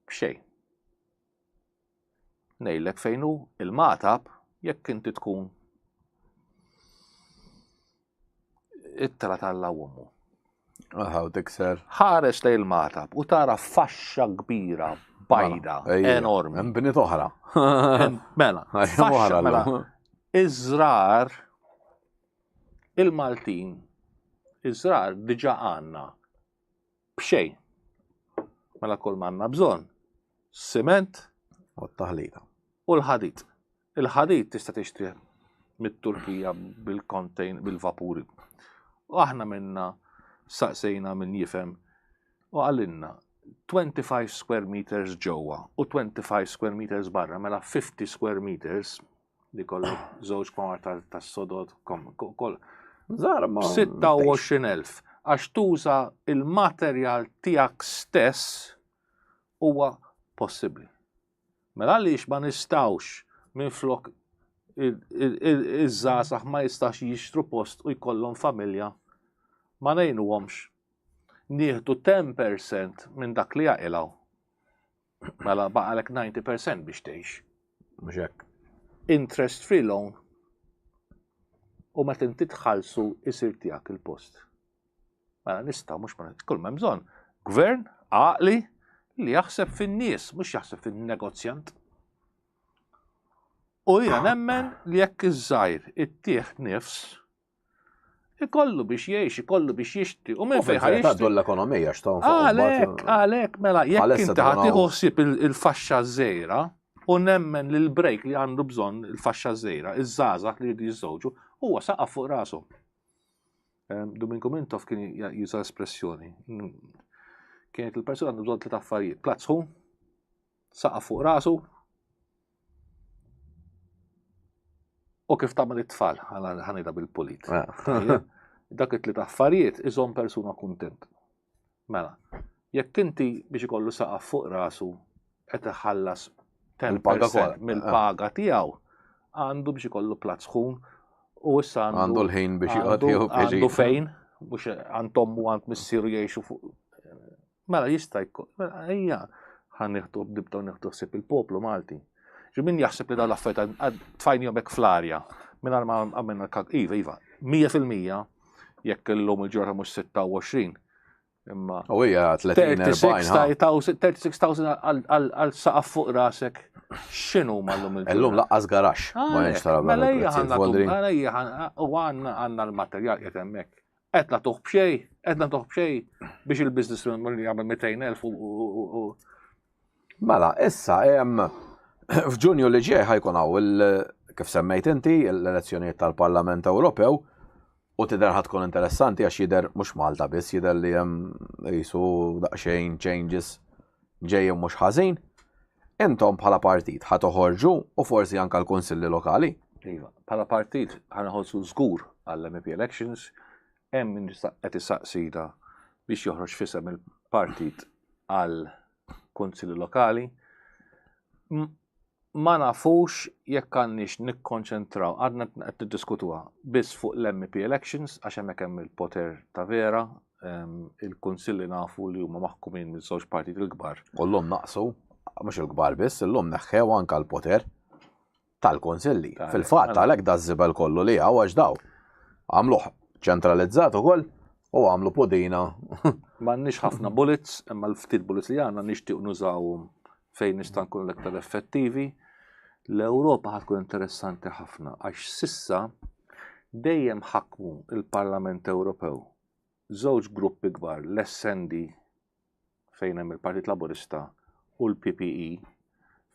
b'xejn. Ngħidlek fejn hu il-Magħtab jekk inti tkun it-tela tal-Alla u ommu. Aha, u tikser. Ħares lejn il-Magħtab u tara faxxa kbira bajda, Mela, enormi. Hemm bniet oħra. Mela, faxxa, mela. Iż-żrar il-Maltin, iż-żrar diġà għandna b'xejn. Mela kull m'għandna bżonn siment u t-taħlita. U l-ħadid. Il-ħadid tista' tixtrih mit-Turkija bil-kontejn bil-vapuri. U aħna minna saqsejna min jifhem u qalilna 25 square meters ġewwa u 25 square meters barra, mela 50 square meters li kollu żewġ kmamar tas-sodod, koll. Żgħar ma. 26,000 għax tuża il-materjal tiegħek stess huwa possibbli. Mela għaliex ma nistgħux minflok iż-żgħażagħ ma jistax jixtru post u jkollhom familja ma ngħinuhomx nieħdu 10% minn dak li jaqilgħu. Mela baqalek 90% biex tgħix. Mhux hekk. Interest free loan u meta inti tħallsu isir tiegħek il-post. Mela nistgħu mhux ma kull m'hemm bżonn. Gvern għaqli li jaħseb fin-nies, mhux jaħseb fin-negozjant. U jiena nemmen li jekk iż-żgħir ittieħ nifs, Ikollu biex jgħix, ikollu biex jixtri. U minn fejn ħa Tgħaddu l-ekonomija x'tawn. Għalhekk, għalhekk mela jekk inti ħa tieħu ħsieb il-faxxa żgħira u nemmen li l-break li għandu bżonn il-faxxa żgħira, iż-żgħażagħ li jridu jiżżewġu, huwa saqaf fuq rashom. Ehm, Domenico Mintoff kien juża espressjoni. Kienet il-persuna għandu bżonn tliet affarijiet. Platt sħun, saqaf fuq rasu, U kif tagħmel it-tfal, ħanida bil-pulit. Ah. Dak it-tliet affarijiet iżomm persuna kuntent. Mela, jekk inti biex ikollu saqaf fuq rasu qed iħallas 10% mill-paga ah. tiegħu, għandu biex ikollu platt sħun u issa għandu l-ħin biex joqgħod għandu fejn, mhux għand ommu għand missieru jgħixu fuq Mela jista' jkun, mela ejja ħa nieħdu nibdew nieħdu ħsieb il-poplu Malti. Ġi min jaħseb li dawn l-affarijiet tfajnihom hekk fl-arja mingħajr ma għamilna kalk. Iva, iva, 100% jekk illum il-ġurnata mhux 26 imma. U hija 30 36,000 għal saqaf fuq rasek. X'inhu ma llum il-ġurnata? Illum laqqas garax. Ma jinxtara Mela ejja ħanna ejja u għandna għandna l-materjal qiegħed hemmhekk. Qed nagħtuh b'xejn, qed nagħtuh b'xejn biex il-business li jagħmel 200,000 u Mela, issa hemm f'Ġunju li ġej ħajkun hawn kif semmejt inti l-elezzjonijiet tal-Parlament Ewropew u tidher ħad tkun interessanti għax jidher mhux Malta biss jidher li hemm qisu daqsxejn changes ġejjin mhux ħażin. Intom bħala partit ħa toħorġu u forsi anke l-kunsilli lokali? Iva, bħala partit ħa noħorġu żgur għall-MEP elections, hemm min qed isaqsina biex joħroġ f'isem il-partit għal kunsilli lokali. Ma nafux jekk għandniex nikkonċentraw, għadna qed niddiskutuha biss fuq l-MEP elections għax hemmhekk hemm il-poter ta' vera, il-kunsilli nafu li huma maħkumin miż-żewġ partit il-kbar. U llum naqsu, mhux il-kbar biss, illum neħħew anke l-poter tal-kunsilli. Fil-fatt għalhekk da żibel kollu li hawn għax daw għamluh ċentralizzat ukoll. U għamlu pudina. M'għandniex ħafna bullets, imma l-ftit bullets li għandna nixtieq nużawhom fejn nista' nkunu l-aktar effettivi. L-Ewropa ħad tkun interessanti ħafna għax sissa dejjem ħakmu il-Parlament Ewropew żewġ gruppi kbar, l-SND fejn hemm il-Partit Laburista u l-PPE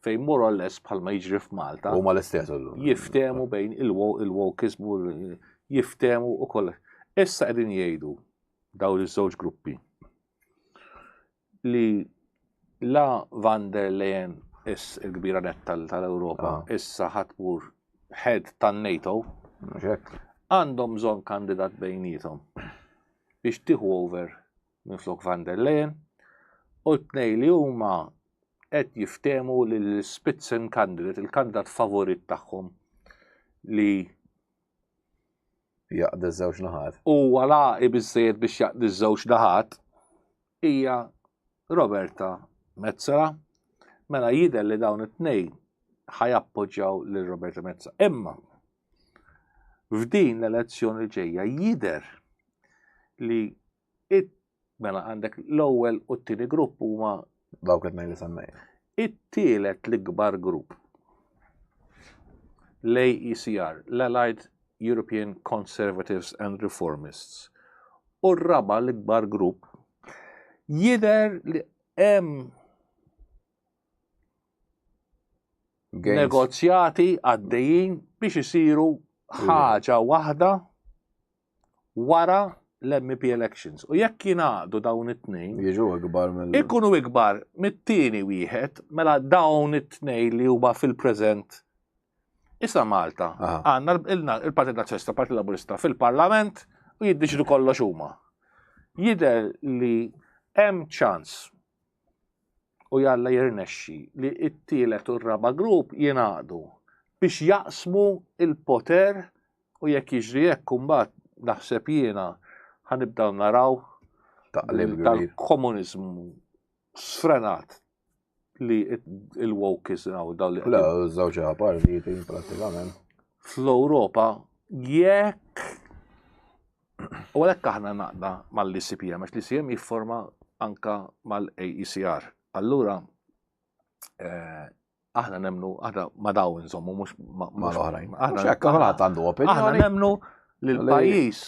fejn more or less bħalma jiġri f'Malta. Huma l-istess. Jiftehmu bejn il-wokeismu jiftehmu u kollox. Issa qegħdin jgħidu dawn iż-żewġ gruppi li la van der Leyen is il-kbira net tal-Ewropa ah. issa ħatmur head tan-NATO għandhom bżonn kandidat bejnietom biex tieħu over minflok van der Leyen u t-tnej li huma qed jiftehmu li l-Spitzen candidate, il-kandidat favorit tagħhom li jaqdi żewġ naħat. Huwa laqi biżejjed biex jaqdi żewġ naħat hija Roberta Metsola. Mela jidher li dawn it-tnejn ħajappoġġjaw lil Roberta Metsola. Imma f'din l-elezzjoni ġejja jidher li it mela għandek l-ewwel u t-tieni grupp huma dawk qed li semmejna. It-tielet l-ikbar grupp l-AECR, l-Allied European Conservatives and Reformists. U r-raba l-ikbar grupp jidher li hemm negozjati għaddejjin biex isiru ħaġa waħda wara l-MEP elections. U jekk jingħaqdu dawn it-tnejn. Jiġu ikbar mill. Ikunu ikbar mit-tieni wieħed, mela dawn it-tnejn li huma fil-preżent. Issa Malta, għandna il-Partit Nazzjonalista, Partit Laburista fil-Parlament u jiddeċidu kollox huma. Jidher li hemm ċans u jalla jirnexxi li t-tielet u r-raba' grupp jingħaqdu biex jaqsmu il-poter u jekk jiġri hekk imbagħad naħseb jiena ħanibdew naraw tal-komuniżmu sfrenat li il-wokeism għaw daw li. Le, żewġ partiti pratikament. Fl-Ewropa jekk U għalhekk aħna naqda mal-ICPM, għax l-ICM jifforma anka mal-AECR. Allura, eh, aħna nemnu, aħna ma daw insommu, mux ma l-oħrajn. Aħna kulħadd għandu opinjoni. Aħna nemnu li l-pajjiż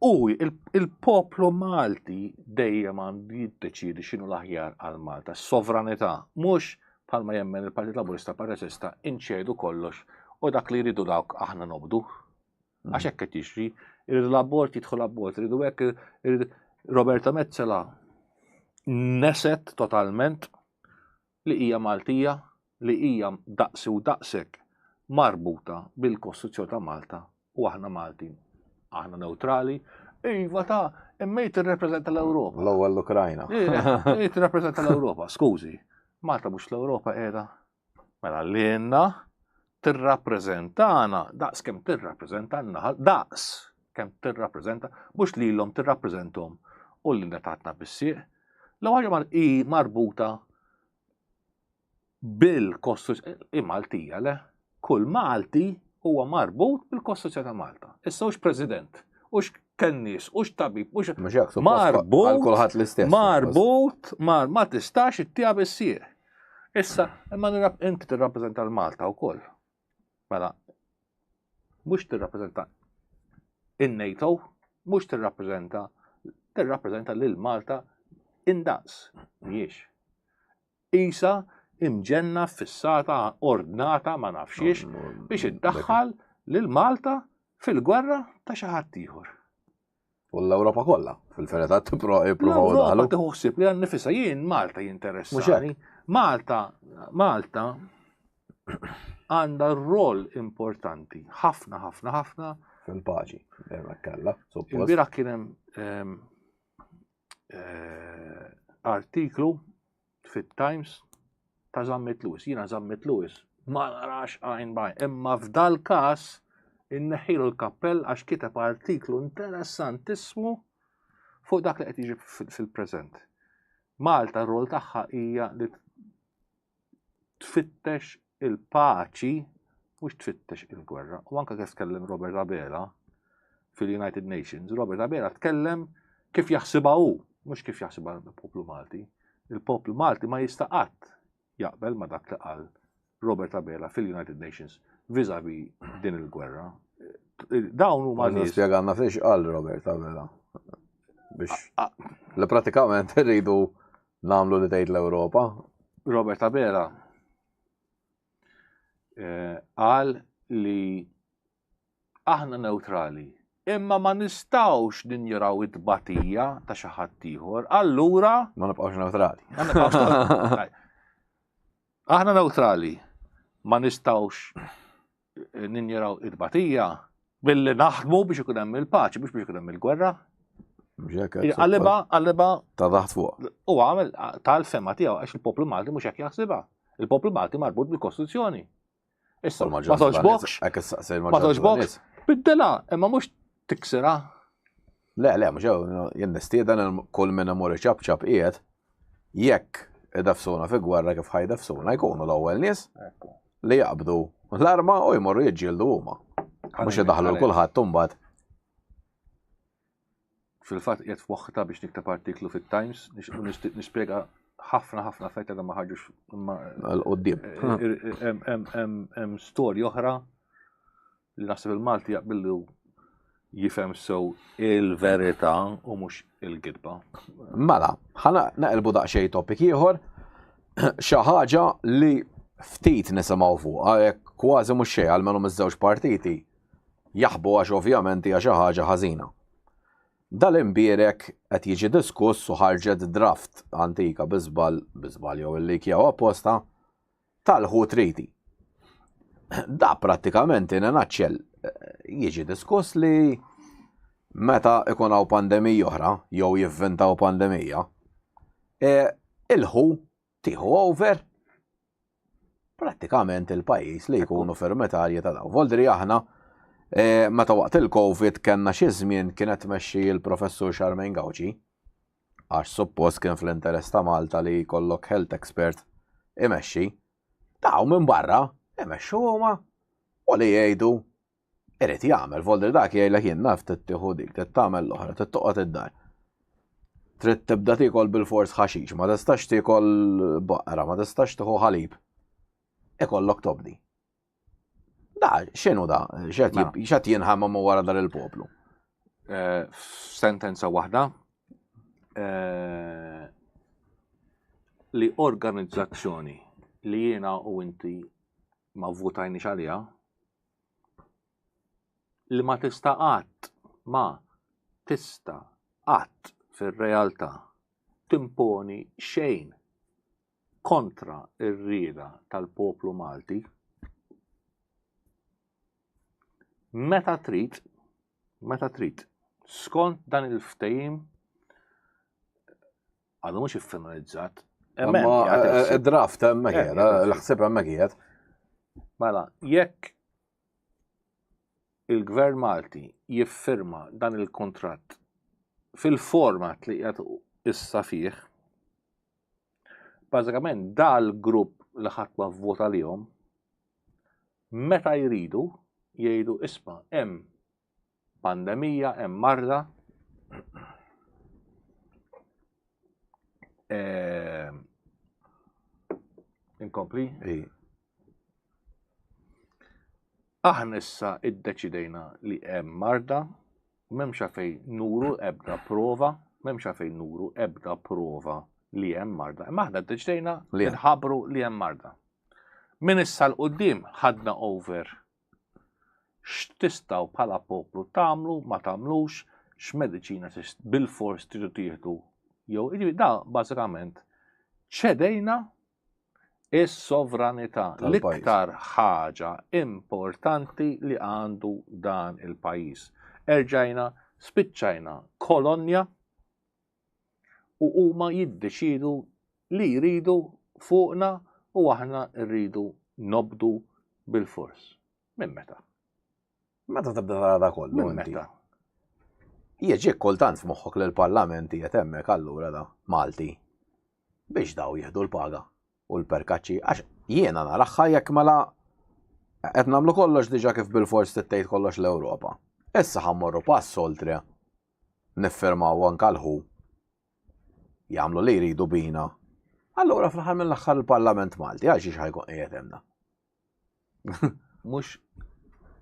u il-poplu Malti dejjem għandu jiddeċiedi x'inhu l-aħjar għal Malta, sovranità, mhux bħalma jemmen il-Partit Laburista Partit inċedu kollox u dak li jridu dawk aħna nobdu. Għax hekk qed jiġri, irridu l-abort jidħol abort, irridu hekk, irridu Roberta Metzola neset totalment li hija Maltija, li hija daqsi u daqsek marbuta bil-Kostituzzjoni ta' Malta u aħna Maltin. Aħna neutrali, iva ta' imma tirrepreżenta l-Ewropa. L-ewwel l-Ukrajna. Tirrepreżenta l-Ewropa, skużi. Malta mhux l-Ewropa qiegħda. Mela lilna tirrappreżentana daqs kemm tirrappreżenta n-naħa daqs kemm tirrappreżenta mhux lilhom tirrappreżenthom u lilna tatna bis-sieq. L-ewwel ħaġa hi marbuta bil-Kostituzzjoni Maltija le. Kull Malti huwa marbut bil-Kostituzzjoni ta' Malta. Issa hux President, hux kennies, hux tabib, hux marbut. Kulħadd l-istess. Marbut, ma tistax ittija bis-sieq. Issa, imma inti tirrappreżenta l-Malta wkoll. Mela, mhux tirrappreżenta in-NATO, mhux tirrappreżenta tirrappreżenta lil Malta indaqs. Mhijiex. Isa imġenna fissata, ordnata, ma nafxiex, biex iddaħħal lil Malta fil-gwerra ta' xi ħadd ieħor. U l-Ewropa kollha, fil-verità tippruvaw daħlu. Tieħu ħsieb li għan nifisha jien Malta jinteressani. Malta, Malta għandha rol importanti, ħafna, ħafna, ħafna. Fil-paċi, dejjem kellha. Il-bieraħ kien hemm ehm, eh, artiklu fit-Times ta' Zammit Lewis. Jiena Zammit Lewis ma narax għajn bajn. Imma f'dal każ inneħħilu l-kappell għax kiteb artiklu interessantissimu fuq dak li qed jiġi fil-preżent. Malta r-rol tagħha hija li tfittex il-paċi mhux tfittex il-gwerra. U anke kif tkellem Robert Abela, fil-United Nations, Robert Abela tkellem kif jaħsibha hu, mhux kif jaħsibha l-poplu Malti. Il-poplu Malti ma jista' qatt jaqbel ma dak li qal Robert Abela fil-United Nations vis-a-vis din il-gwerra. Dawn huma nies. Spjegana fiex qal Robert Abela. Biex li pratikament irridu nagħmlu li tgħid l-Ewropa. Robert Abela eh, qal li aħna newtrali, imma ma nistgħux ninjuraw it-tbatija ta' xi ħadd ieħor, allura ma nibqgħux newtrali. Aħna newtrali, ma nistgħux eh, ninjuraw it-tbatija billi naħdmu biex ikun hemm il-paċi, biex biex ikun hemm il-gwerra. Għalliba, għalliba. Ta' taħt fuq. U għamel tal-fema tiegħu għax il-poplu Malti mhux hekk jaħsibha. Il-poplu Malti marbut bil-Kostituzzjoni. Issa, ma toġbokx. Ma toġbokx. Biddela, imma mhux tiksira. Le, le, mhux jien nistieden kull minn imur iċapċap qiegħed jekk idafsuna fi gwerra kif ħajdafsuna jkunu l-ewwel nies li jaqbdu l-arma u jmorru jiġġieldu huma. Mhux idaħlu kulħadd imbagħad. Fil-fatt qiegħed f'moħħta biex nikteb artiklu fit-Times nispjega ħafna ħafna affarijiet li ma ħarġux imma l-qudiem. Eh, hemm storja oħra li naħseb il-Malti jaqbillu jifhem sew il-verità u mhux il-gidba. Mela, ħana naqilbu daqsxejn topic ieħor, xi ħaġa li ftit nisimgħu fuqha, jekk kważi mhux xejn għalmenu miż-żewġ partiti jaħbu għax ovvjament hija xi ħaġa ħażina. Dal-imbierek qed jiġi diskuss u ħarġet draft antika bi żball, bi żball jew illikjaw apposta, tal-Who Treaty. Da prattikament in a nutshell jiġi diskuss li meta ikun hawn pandemija oħra jew jivvintaw pandemija, e, il-WHO tieħu over prattikament il-pajjiż li jkunu firmatarji ta' daw. Voldri aħna e, meta waqt il-Covid kellna xi żmien kienet tmexxi l-professur Charmaine Gauci, għax suppost kien fl-interess ta' Malta li jkollok health expert imexxi, daw minn barra imexxu huma u li jgħidu irid jagħmel, volder dak jgħidlek jien naf trid tieħu dik, trid tagħmel l-oħra, trid toqgħod id-dar. Trid tibda tiekol bil-fors ħaxix, ma tistax tiekol baqra, ma tistax tieħu ħalib. Ikollok tobdi. Da, x'inhu da? X'qed mela. jinħamma ma wara dar il-poplu? Eh, sentenza waħda eh, li organizzazzjoni li jiena u inti ma votajniex għaliha li ma tista' qatt ma tista' qatt fir-realtà timponi xejn kontra r-rieda tal-poplu Malti meta trid meta trid skont dan il-ftehim għadu mhux iffinalizzat. Eh, eh, draft hemmhekk eh, l-ħsieb hemmhekk qiegħed. Mela, jekk il-Gvern Malti jiffirma dan il-kontratt fil-format li qiegħed issa fih, Bażikament dal-grupp li ħadd ma vvota lihom meta jridu jgħidu isma' hemm pandemija, hemm marda. Ehm, inkompli? Aħna issa iddeċidejna li hemm marda, m'hemmx għalfejn nuru ebda prova, m'hemmx għalfejn nuru ebda prova li hemm marda. Imma aħna ddeċidejna li nħabru li hemm marda. Min issa 'l quddiem ħadna over x'tistgħu bħala poplu tagħmlu, ma tagħmlux, x'mediċina bil-fors tridu tieħdu jew jiġifieri da bażikament ċedejna Is-sovranità, l-iktar ħaġa importanti li għandu dan il-pajjiż. Erġajna spiċċajna kolonja u huma jiddeċidu li jridu fuqna u aħna rridu nobdu bil-fors. Minn meta? Meta tibda tara da kollu? Minn meta? Jiġi kultant f'moħħok li l-Parlament qiegħed hemmhekk allura da Malti biex daw jieħdu l-paga u l-perkaċċi għax jiena naraħħa jekk mela qed nagħmlu kollox diġà kif bil-fors tgħid kollox l-Ewropa. Issa ħa mmorru pass oltre niffirmaw anka l-ħu jagħmlu li jridu bina. Allura fl-aħħar mill-aħħar il-Parlament Malti għal xiex ħajkun qiegħed hemm Mhux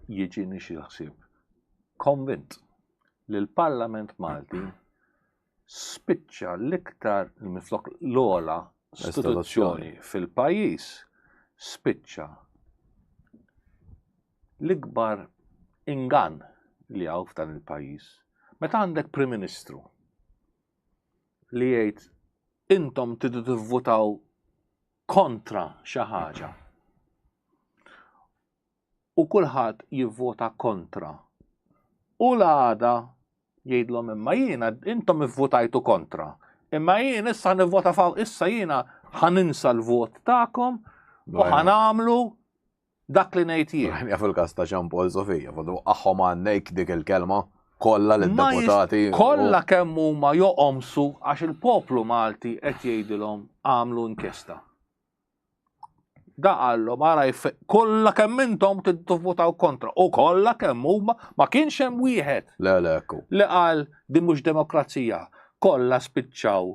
jiġini xi ħsieb. Konvint li l-Parlament Malti spiċċa l-iktar minflok l-ogħla istituzzjoni fil-pajjiż spiċċa l-ikbar ingann li hawn f'dan il-pajjiż. Meta għandek Prim Ministru li jgħid intom tridu tivvutaw kontra xi ħaġa u kulħadd jivvota kontra. U l-għada jgħidlhom imma jiena intom ivvotajtu kontra. Imma jien issa nivvota faw issa jiena ħaninsa l-vot tagħkom u ħanamlu dak li ngħid jien. Jaf il-każ ta' Jean Paul Sofija, vodu aħħom għandek dik il-kelma kollha lid-deputati. Kollha kemm huma joqomsu għax il-poplu Malti qed jgħidilhom għamlu inkjesta. Da qallhom ara kollha kemm intom tivvutaw kontra u kollha kemm huma ma kienx hemm wieħed. Le le ekku. Li qal din mhux demokrazija. Kollha spiċċaw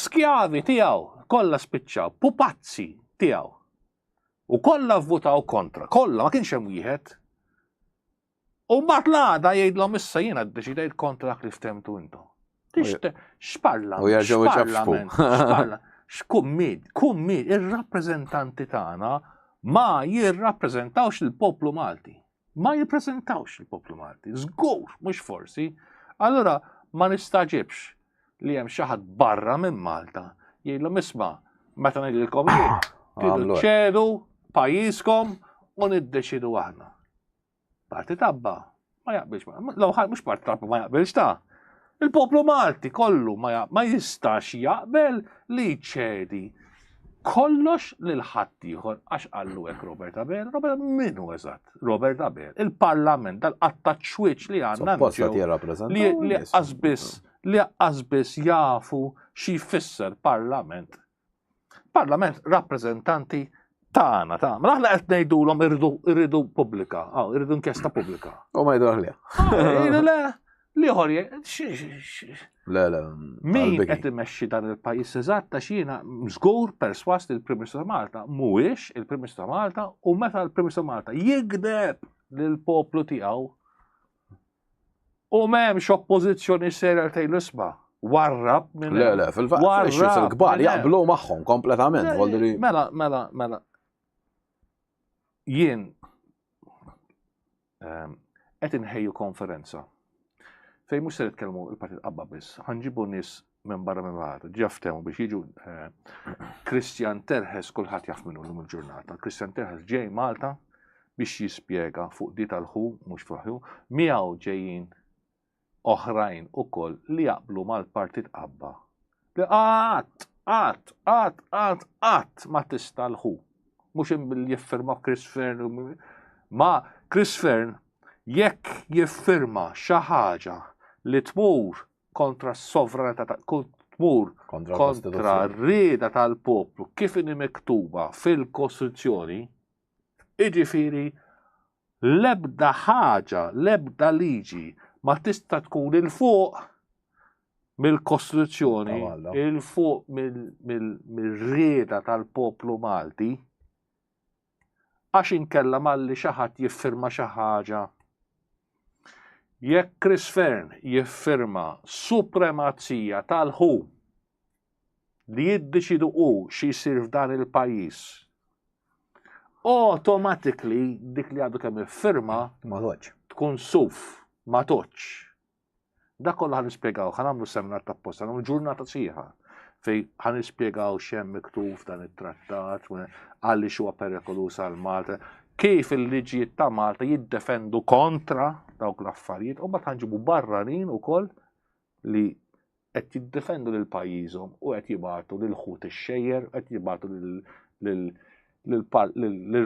skjavi tiegħu, kollha spiċċaw pupazzi tiegħu. U kollha vvutaw kontra, kollha ma kienx hemm wieħed. U mbagħad l-għada jgħidlhom issa jiena ddeċidejt kontra dak li ftemtu intom. X'parla. U jerġgħu X'parla. X'kummid, kummid, ir-rappreżentanti tagħna ma jirrappreżentawx il-poplu Malti. Ma jirrappreżentawx il-poplu Malti. Żgur, mhux forsi. Allura ma nistaġibx li hemm xi ħadd barra minn Malta jgħidlhom isma' meta ngħidilkom jien, tridu ċedu pajjiżkom u niddeċidu aħna. Parti tabba ma jaqbilx. L-ewwel mhux parti tabba ma jaqbilx ta' Il-poplu Malti kollu ma, ma jistax jaqbel li ċedi kollox lil ħaddieħor għax qallu hekk Robert Abel. Robert min hu eżatt? Robert Abel. Il-Parlament dal-qatta ċwiċ li għandna li li qasbis li qasbis jafu xi jfisser Parlament Parlament rappreżentanti tagħna ta' mela aħna qed ngħidulhom irridu irridu pubblika, ah, irridu inkjesta pubblika. U ma jgħidu le. Ah, le, liħor Le, le. Min qed imexxi dan il-pajjiż eżatt għax jiena żgur perswas li l-Prim Ministru ta' Malta mhuwiex il-Prim Ministru ta' Malta u meta l-Prim Ministru ta' Malta jigdeb lill-poplu tiegħu U m'hemmx oppożizzjoni serja li tgħidlu isma' warrab minn. Le, le, fil-fatt, il-kbar jaqblu magħhom kompletament. Mela, mela, mela. Jien ehm, qed inħejju konferenza fejn mhux se nitkellmu il-Partit Qabba biss, ħanġibu nies minn barra minn barra, ġa ftehmu biex jiġu eh, Christian Terhes kulħadd jaf minnu llum il-ġurnata. Christian Terhes ġej Malta biex jispjega fuq di tal-ħu, mhux fuq ħu, miegħu ġejjin oħrajn ukoll li jaqblu mal-Partit Qabba. Li qatt, qatt, qatt, qatt, qatt ma tista' l-ħu. Mhux billi jiffirma Chris Fern, ma Chris Fern jekk jiffirma xi ħaġa li tmur kontra s-sovranità ta' tmur kontra r-rieda tal-poplu kif inhi miktuba fil-Kostituzzjoni, jiġifieri l-ebda ħaġa, l-ebda liġi ma tista' tkun 'il fuq mill-Kostituzzjoni, 'il fuq mill-rieda tal-poplu Malti. Għax inkella malli xi ħadd jiffirma xi ħaġa. Jekk Chris Fearne jiffirma supremazija tal-ħu li jiddeċidu hu xi jsir f'dan il-pajjiż, automatically dik li għadu kemm iffirma ma toċ. Tkun suf, ma toċ. Dak kollu ħan nispjegaw, ħan nagħmlu seminar ta' posta, nagħmlu ġurnata sħiħa fej ħan nispjegaw x'hemm miktub f'dan it-trattat, għaliex huwa perikoluż għal Malta, kif il-liġijiet ta' Malta jiddefendu kontra dawk l-affarijiet, u mbagħad ħanġibu barranin ukoll li qed jiddefendu lil pajjiżhom u qed jibagħtu lil ħut ix-xejjer, qed jibagħtu lil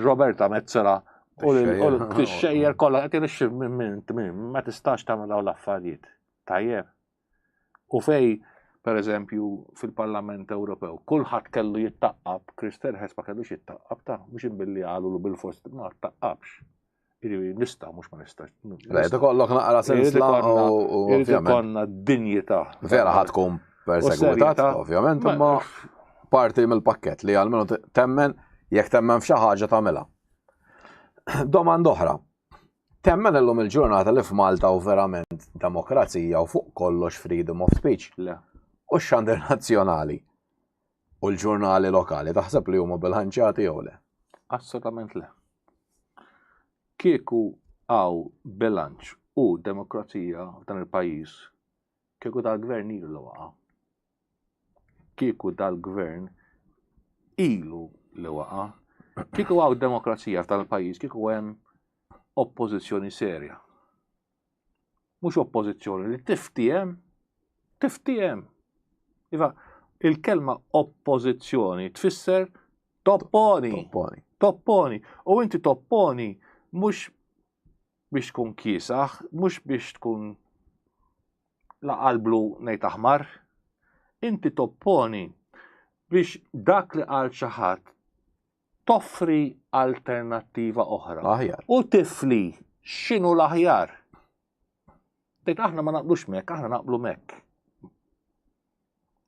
Roberta Metzela u l-xejjer kollha qed jirixxi minn ma tistax tagħmel dawn l-affarijiet. Tajjeb. U fej, per eżempju, fil-Parlament Ewropew, kulħadd kellu jittaqqab, Chris Terhes ma kellux jittaqqab ta' mhux imbilli qalu bil-fors ma taqqabx. Jiġifieri nista' mhux ma nistax. Le, ikollok naqra sensla u irid ikollna dinjità. Vera ħadd tkun persegwitat, ovvjament, imma parti mill-pakket li għalmenu temmen jekk temmen f'xi ħaġa tagħmilha. Domanda oħra. Temmen illum il-ġurnata li f'Malta u verament demokrazija u fuq kollox freedom of speech. Le. U x-xandir nazzjonali u l-ġurnali lokali taħseb li huma bilanċjati jew le? Assolutament le. Kieku hawn bilanċ u demokrazija f'dan il-pajjiż, kieku dal-gvern ilu li waqa'. Kieku dal-gvern ilu li waqa'. Kieku hawn demokrazija f'dan il-pajjiż, kieku hemm oppożizzjoni serja. Mhux oppożizzjoni li tiftiehem, tiftiehem. Iva, il-kelma oppożizzjoni tfisser topponi. Topponi. Topponi. U inti topponi mhux biex tkun kiesaħ, mhux biex tkun la qalblu ngħid aħmar. Inti topponi biex dak li qal xi ħadd toffri alternattiva oħra. Aħjar. U tifli x'inhu l-aħjar. Tgħid aħna ma naqblux mek, aħna naqblu mek.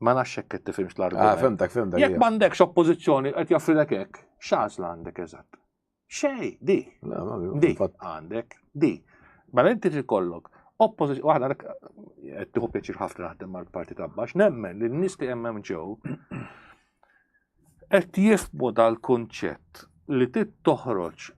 Ma nafx hekk qed tifhimx l-argument. Ah, fimtek, fimtek. Jekk m'għandekx oppożizzjoni qed joffrilek hekk, x'għażla għandek eżatt? Xej, di. Di, għandek, di. Mela inti tikollok oppożizzjoni, waħda qed tieħu pjaċir ħafna naħdem mal-Partit Abbax, nemmen li n-nies li hemm ġew qed jifhmu dal-kunċett li trid toħroġ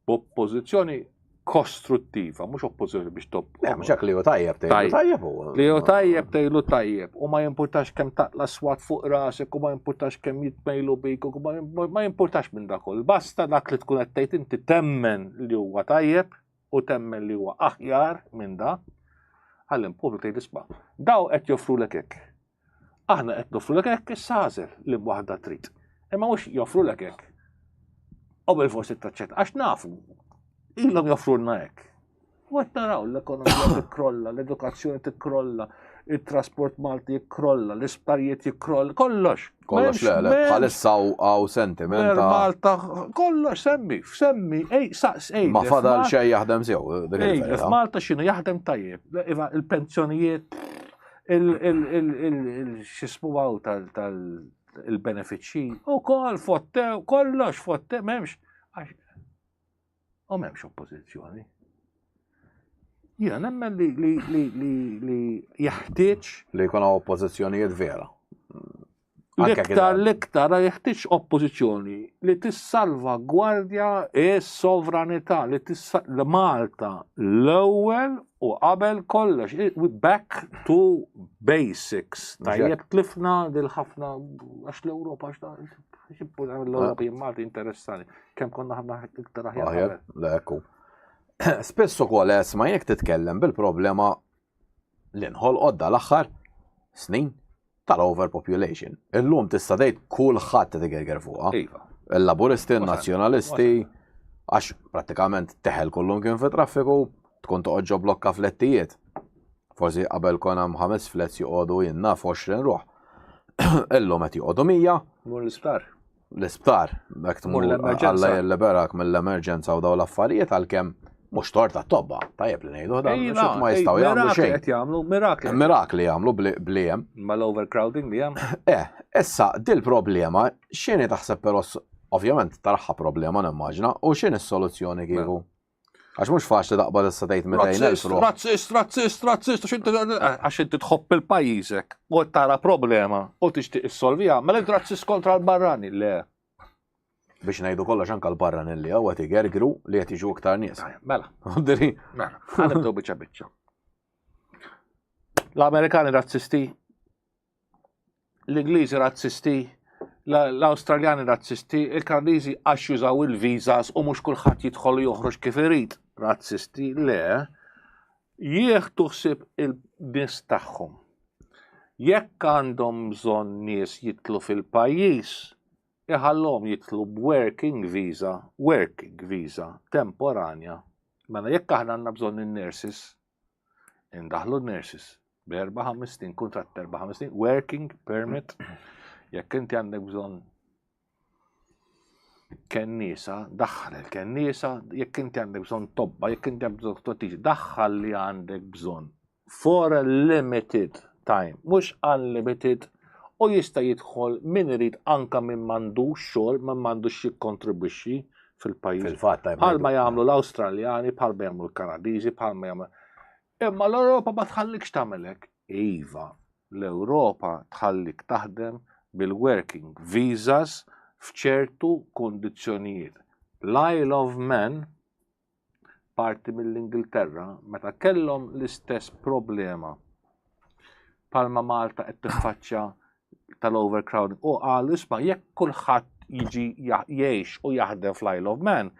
b'oppożizzjoni kostruttiva, mhux oppożizzjoni biex top. Le, mhux hekk li hu tajjeb tgħidu tajjeb huwa. Li hu tajjeb tgħidu tajjeb u ma jimpurtax kemm taqla swat fuq rasek u ma jimpurtax kemm jitmejlu bik u ma jimpurtax minn dak kollu. Basta dak li tkun qed tgħid inti temmen li huwa tajjeb u temmen li huwa aħjar minn da. Ħalli pubbliku tgħid isma'. Daw qed joffrulek hekk. Aħna qed noffrulek hekk issa għażel li waħda trid. Imma mhux joffrulek hekk. U bil-forsi taċċetta għax nafu ilhom joffrulna hekk. U qed naraw l-ekonomija tikkrolla, l-edukazzjoni tikkrolla, il-trasport Malti jikkrolla, l-isptarijiet jikkrolla, kollox. Kollox le, le, bħalissa hawn sentiment. Malta, kollox semmi, semmi, ej, saqs, ej. Ma fadal xejn jaħdem sew. Ej, f'Malta x'inhu jaħdem tajjeb, iva, il-pensjonijiet il-xismu għaw tal-benefiċċji u kol fottew, kollox fottew, memx, u memx oppozizjoni. Jina nemmen li li li li li jeħtieġ. Li jkun hawn oppożizzjonijiet vera. L-iktar l-iktar jeħtieġ oppożizzjoni li tissalvagwardja s-sovranità li li Malta l-ewwel u qabel kollox. Back to basics. Tajjeb tlifna dil ħafna għax l-Ewropa l-Ewropa jien Malti interessani. Kemm konna ħafna iktar aħjar. Le ekku. Spiss ukoll esma jekk titkellem bil-problema li nħolqot dal-aħħar snin tal-overpopulation. Illum tista' tgħid kulħadd qed igerger fuqha. Iva. Il-Laburisti, il-Nazzjonalisti, għax prattikament teħel kullum kien fi traffiku, tkun toqgħod ġo blokka flettijiet. Forsi qabel kien hemm ħames flets joqogħdu jien naf 20 ruħ. Illum qed joqogħdu 100. Mur l-isptar. l-isptar, dak tmur Alla jilliberak mill-emerġenza u daw l-affarijiet għalkemm mhux torta tobba, tajjeb li ngħidu dan, ma jistgħu jagħmlu xejn. Qed jagħmlu mirakli. Mirakli jagħmlu bli hemm. Mal-overcrowding li hemm. Eh, issa dil-problema x'inhi taħseb però ovvjament taraħħa problema nimmaġina u x'inhi s-soluzzjoni kieku? Għax mhux faċli taqbad issa tgħid 200,000 ruħ. Razzist, razzist, razzist, għax inti tħobb il-pajjiżek u tara problema u tixtieq issolviha, mela int razzist kontra l-barrani. Le. Biex ngħidu kollox anke l-barrani li hawn qed igergru li qed jiġu iktar nies. Mela. Mela, ħanibdew biċċa biċċa. L-Amerikani razzisti l-Ingliżi razzisti, l-Awstraljani razzisti, il-Kanadiżi għax jużaw il-visas u mhux kulħadd jidħol u joħroġ kif irid. Razzisti le, jieħdu ħsieb il-nies tagħhom. Jekk għandhom bżonn nies jitlu fil-pajjiż, iħallhom jitlu b'working visa, working visa temporanja. Mela jekk aħna għandna bżonn in-nurses, Indaħlu n-nurses b'erba' ħames snin, kuntratt erba' ħames snin, working permit, jekk inti għandek bżonn. Kenniesa, daħħal il-kenniesa, jekk inti għandek bżonn tobba, jekk inti għandek bżonn tottiġi, daħħal li għandek bżonn for a limited time, mhux unlimited, u jista' jidħol min irid anka min m'għandux xogħol, min m'għandux jikkontribwixxi fil-pajjiż. Fil-fatt, bħalma jagħmlu l-Awstraljani, bħalma jagħmlu l-Kanadiżi, bħalma jagħmlu. Imma l-Ewropa ma tħallikx tagħmel hekk. Iva, l-Ewropa tħallik taħdem bil-working visas f'ċertu kundizzjonijiet. L-Isle of Man parti mill-Ingilterra meta kellhom l-istess problema palma Malta qed tiffaċċja tal-overcrowding u qalu isma' jekk kulħadd jiġi jgħix u jaħdem fl-Isle of Man,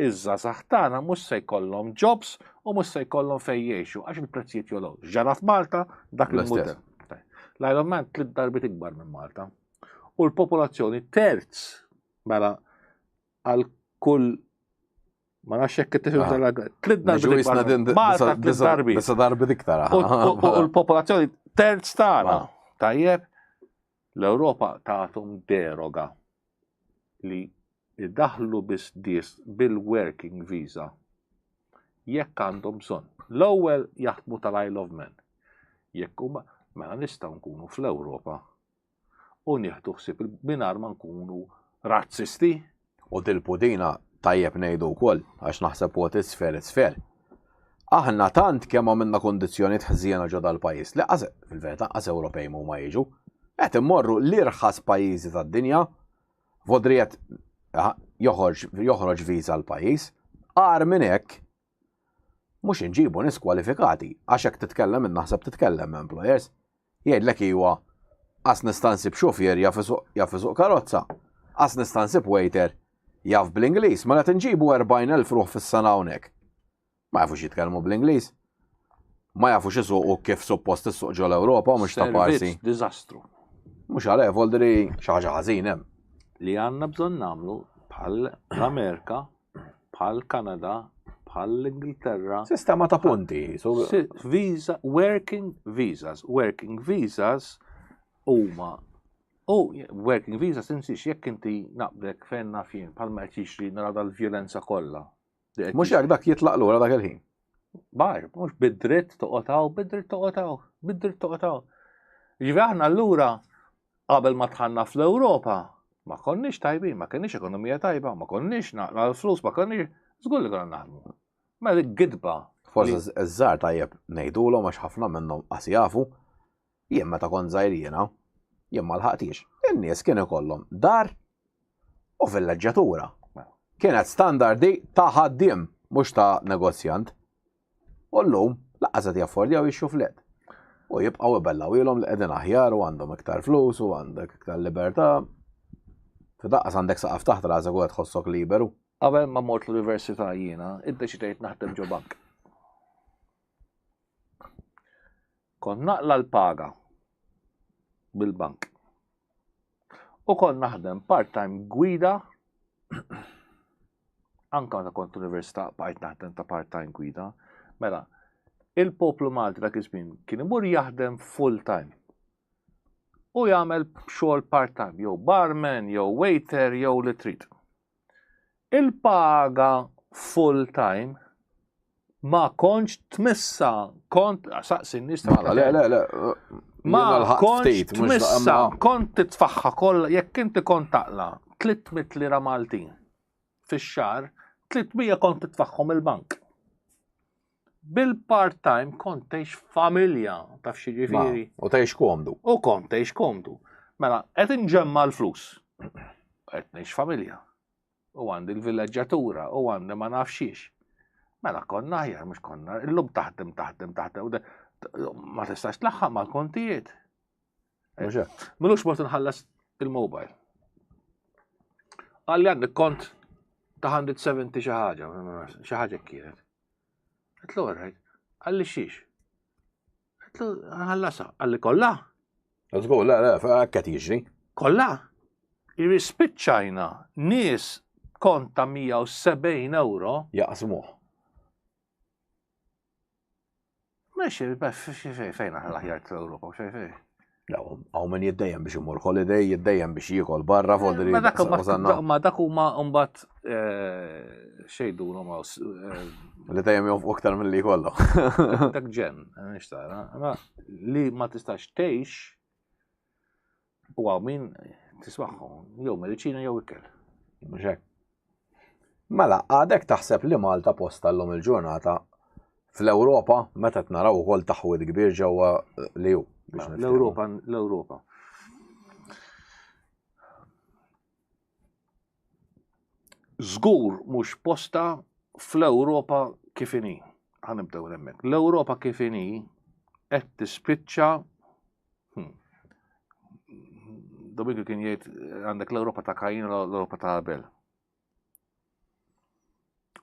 iż-żgħażagħ tagħna mhux se jkollhom jobs u mhux se jkollhom fejn jgħixu għax il-prezzijiet jogħlew. Ġara f'Malta dak il-mudell. L-Isle of Man tliet darbiet ikbar minn Malta. U l-popolazzjoni terz mela għal kull ma nafx jekk tifhem ah. tal tliet darbi. Malta tliet darbi. Disa darbi iktar. Ah. U l-popolazzjoni terz tagħna. Tajjeb, l-Ewropa tagħtum deroga li idaħlu biss dies bil-working visa jekk għandhom bżonn. L-ewwel jaħdmu tal-Isle of Man. Jekk huma mela nistgħu nkunu fl-Ewropa u nieħdu ħsieb mingħajr ma nkunu razzisti. U dil-pudina tajjeb ngħidu wkoll għax naħseb what is fair is fair. Aħna tant kemm għamilna kondizzjonijiet ħżiena ġo dal-pajjiż li qas fil-verità qas Ewropej ma jiġu. Qed immorru l-irħas pajjiżi tad-dinja vodrijet joħorġ joħroġ viża l-pajjiż. Agħar minn hekk mhux inġibu nies kwalifikati għax hekk titkellem naħseb titkellem employers. Jgħidlek iwa, qas nista' nsib xufier jaf isuq karozza, qas nista' nsib waiter jaf bl-Ingliż, mela tinġibu 40,000 ruħ fis-sena hawnhekk. Ma jafux jitkellmu bl-Ingliż. Ma jafux isuqu kif suppost issuq ġol Ewropa mhux ta' parsi. Diżastru. Mhux għalhekk voldri xi ħaġa ħażin hemm. Li għandna bżonn nagħmlu bħal l-Amerika bħal Kanada, bħal l-Ingilterra. Sistema ta' punti. Visa, working visas, working visas huma U working visa tinsiex jekk inti naqblek fejn naf jien bħalma qed jiġri nara dal-vjolenza kollha. Mhux hekk dak jitlaq lura dak il-ħin. Bar, mhux bid-dritt toqgħod hawn, bid-dritt toqgħod hawn, bid-dritt toqgħod hawn. Ġifi aħna allura Qabel ma dħalna fl-Ewropa, ma konniex tajbin, ma kenniex ekonomija tajba, ma konniex naqla l-flus, ma konniex, żgur li konna naħdmu. Ma dik gidba. Forsi iż-żgħar tajjeb ngħidulhom għax ħafna minnhom qas jafu, jien meta kont żgħir jiena, jien ma lħaqtix. In-nies kien ikollhom dar u villeġġjatura. Mela. Kienet standardi ta' ħaddiem, mhux ta' negozjant. U llum lanqas qed jaffordjaw jixtru flet. U jibqgħu ibellgħu li qegħdin aħjar u għandhom iktar flus u għandek iktar libertà. F'daqqas għandek saqaf taħt rasek u qed tħossok liberu. Qabel ma mort l-università jiena, iddeċidejt naħdem ġo bank. Kont naqla l-paga bil-bank. U kont naħdem part-time gwida anka meta kont l-università bqajt naħdem ta' part-time gwida. Mela, il-poplu Malti dak iż-żmien kien imur jaħdem full-time. U jagħmel xogħol part-time, jew barman, jew waiter, jew li trid. Il-paga full-time ma kontx tmissa, kont saqsi n-nies Mela, le, le, le. Ma kontx tmissa, kont titfaħħa kollha, jekk inti kont taqla 300 lira Maltin fix-xahar, 300 kont titfaħħom il-bank. Bil-part-time kont tgħix familja, taf xi ġifieri. U tgħix komdu. U kont tgħix komdu. Mela, qed inġemma l-flus. Qed ngħix familja. U għandi l-villeġġatura u għandi ma nafxiex. Mela konna aħjar mhux konna, illum taħdem taħdem taħdem ma tistax tlaħħaq mal-kontijiet. Milux mort nħallas il-mobile. Għalli għandek kont ta' 170 xi ħaġa, xi ħaġa kienet. Għetlu għarrajt, għalli xiex. Għetlu ħallasa, għalli kollha. Let's go, le, le, qed jiġri. Kollha. Irrispiċċajna nies kont ta' 170 euro. Jaqsmuh. Mhux fejn aħna l-aħjar tal-Ewropa, xejn fejn. La, hawn Hawn min jiddejjem biex imur holiday, jiddejjem biex jiekol barra eh, Ma dak ma dak huma mbagħad eh, xejdulhom eh, li dejjem jonfqu aktar milli jkollhom. Dak ġen, nix tara, ma li ma tistax tgħix u hawn min tismagħhom jew mediċina jew ikel. Mhux hekk. Mela, għadek taħseb li Malta posta llum il-ġurnata fl-Ewropa meta naraw ukoll taħwid kbir ġewwa li hu. Mela, L-Ewropa, l-Ewropa. Żgur mhux posta fl-Ewropa kif inhi. Ħa nibdew hemmhekk. L-Ewropa kif inhi qed tispiċċa Hmm. Dominiku kien jgħid għandek l-Ewropa ta' Kajin u l-Ewropa ta' Abel.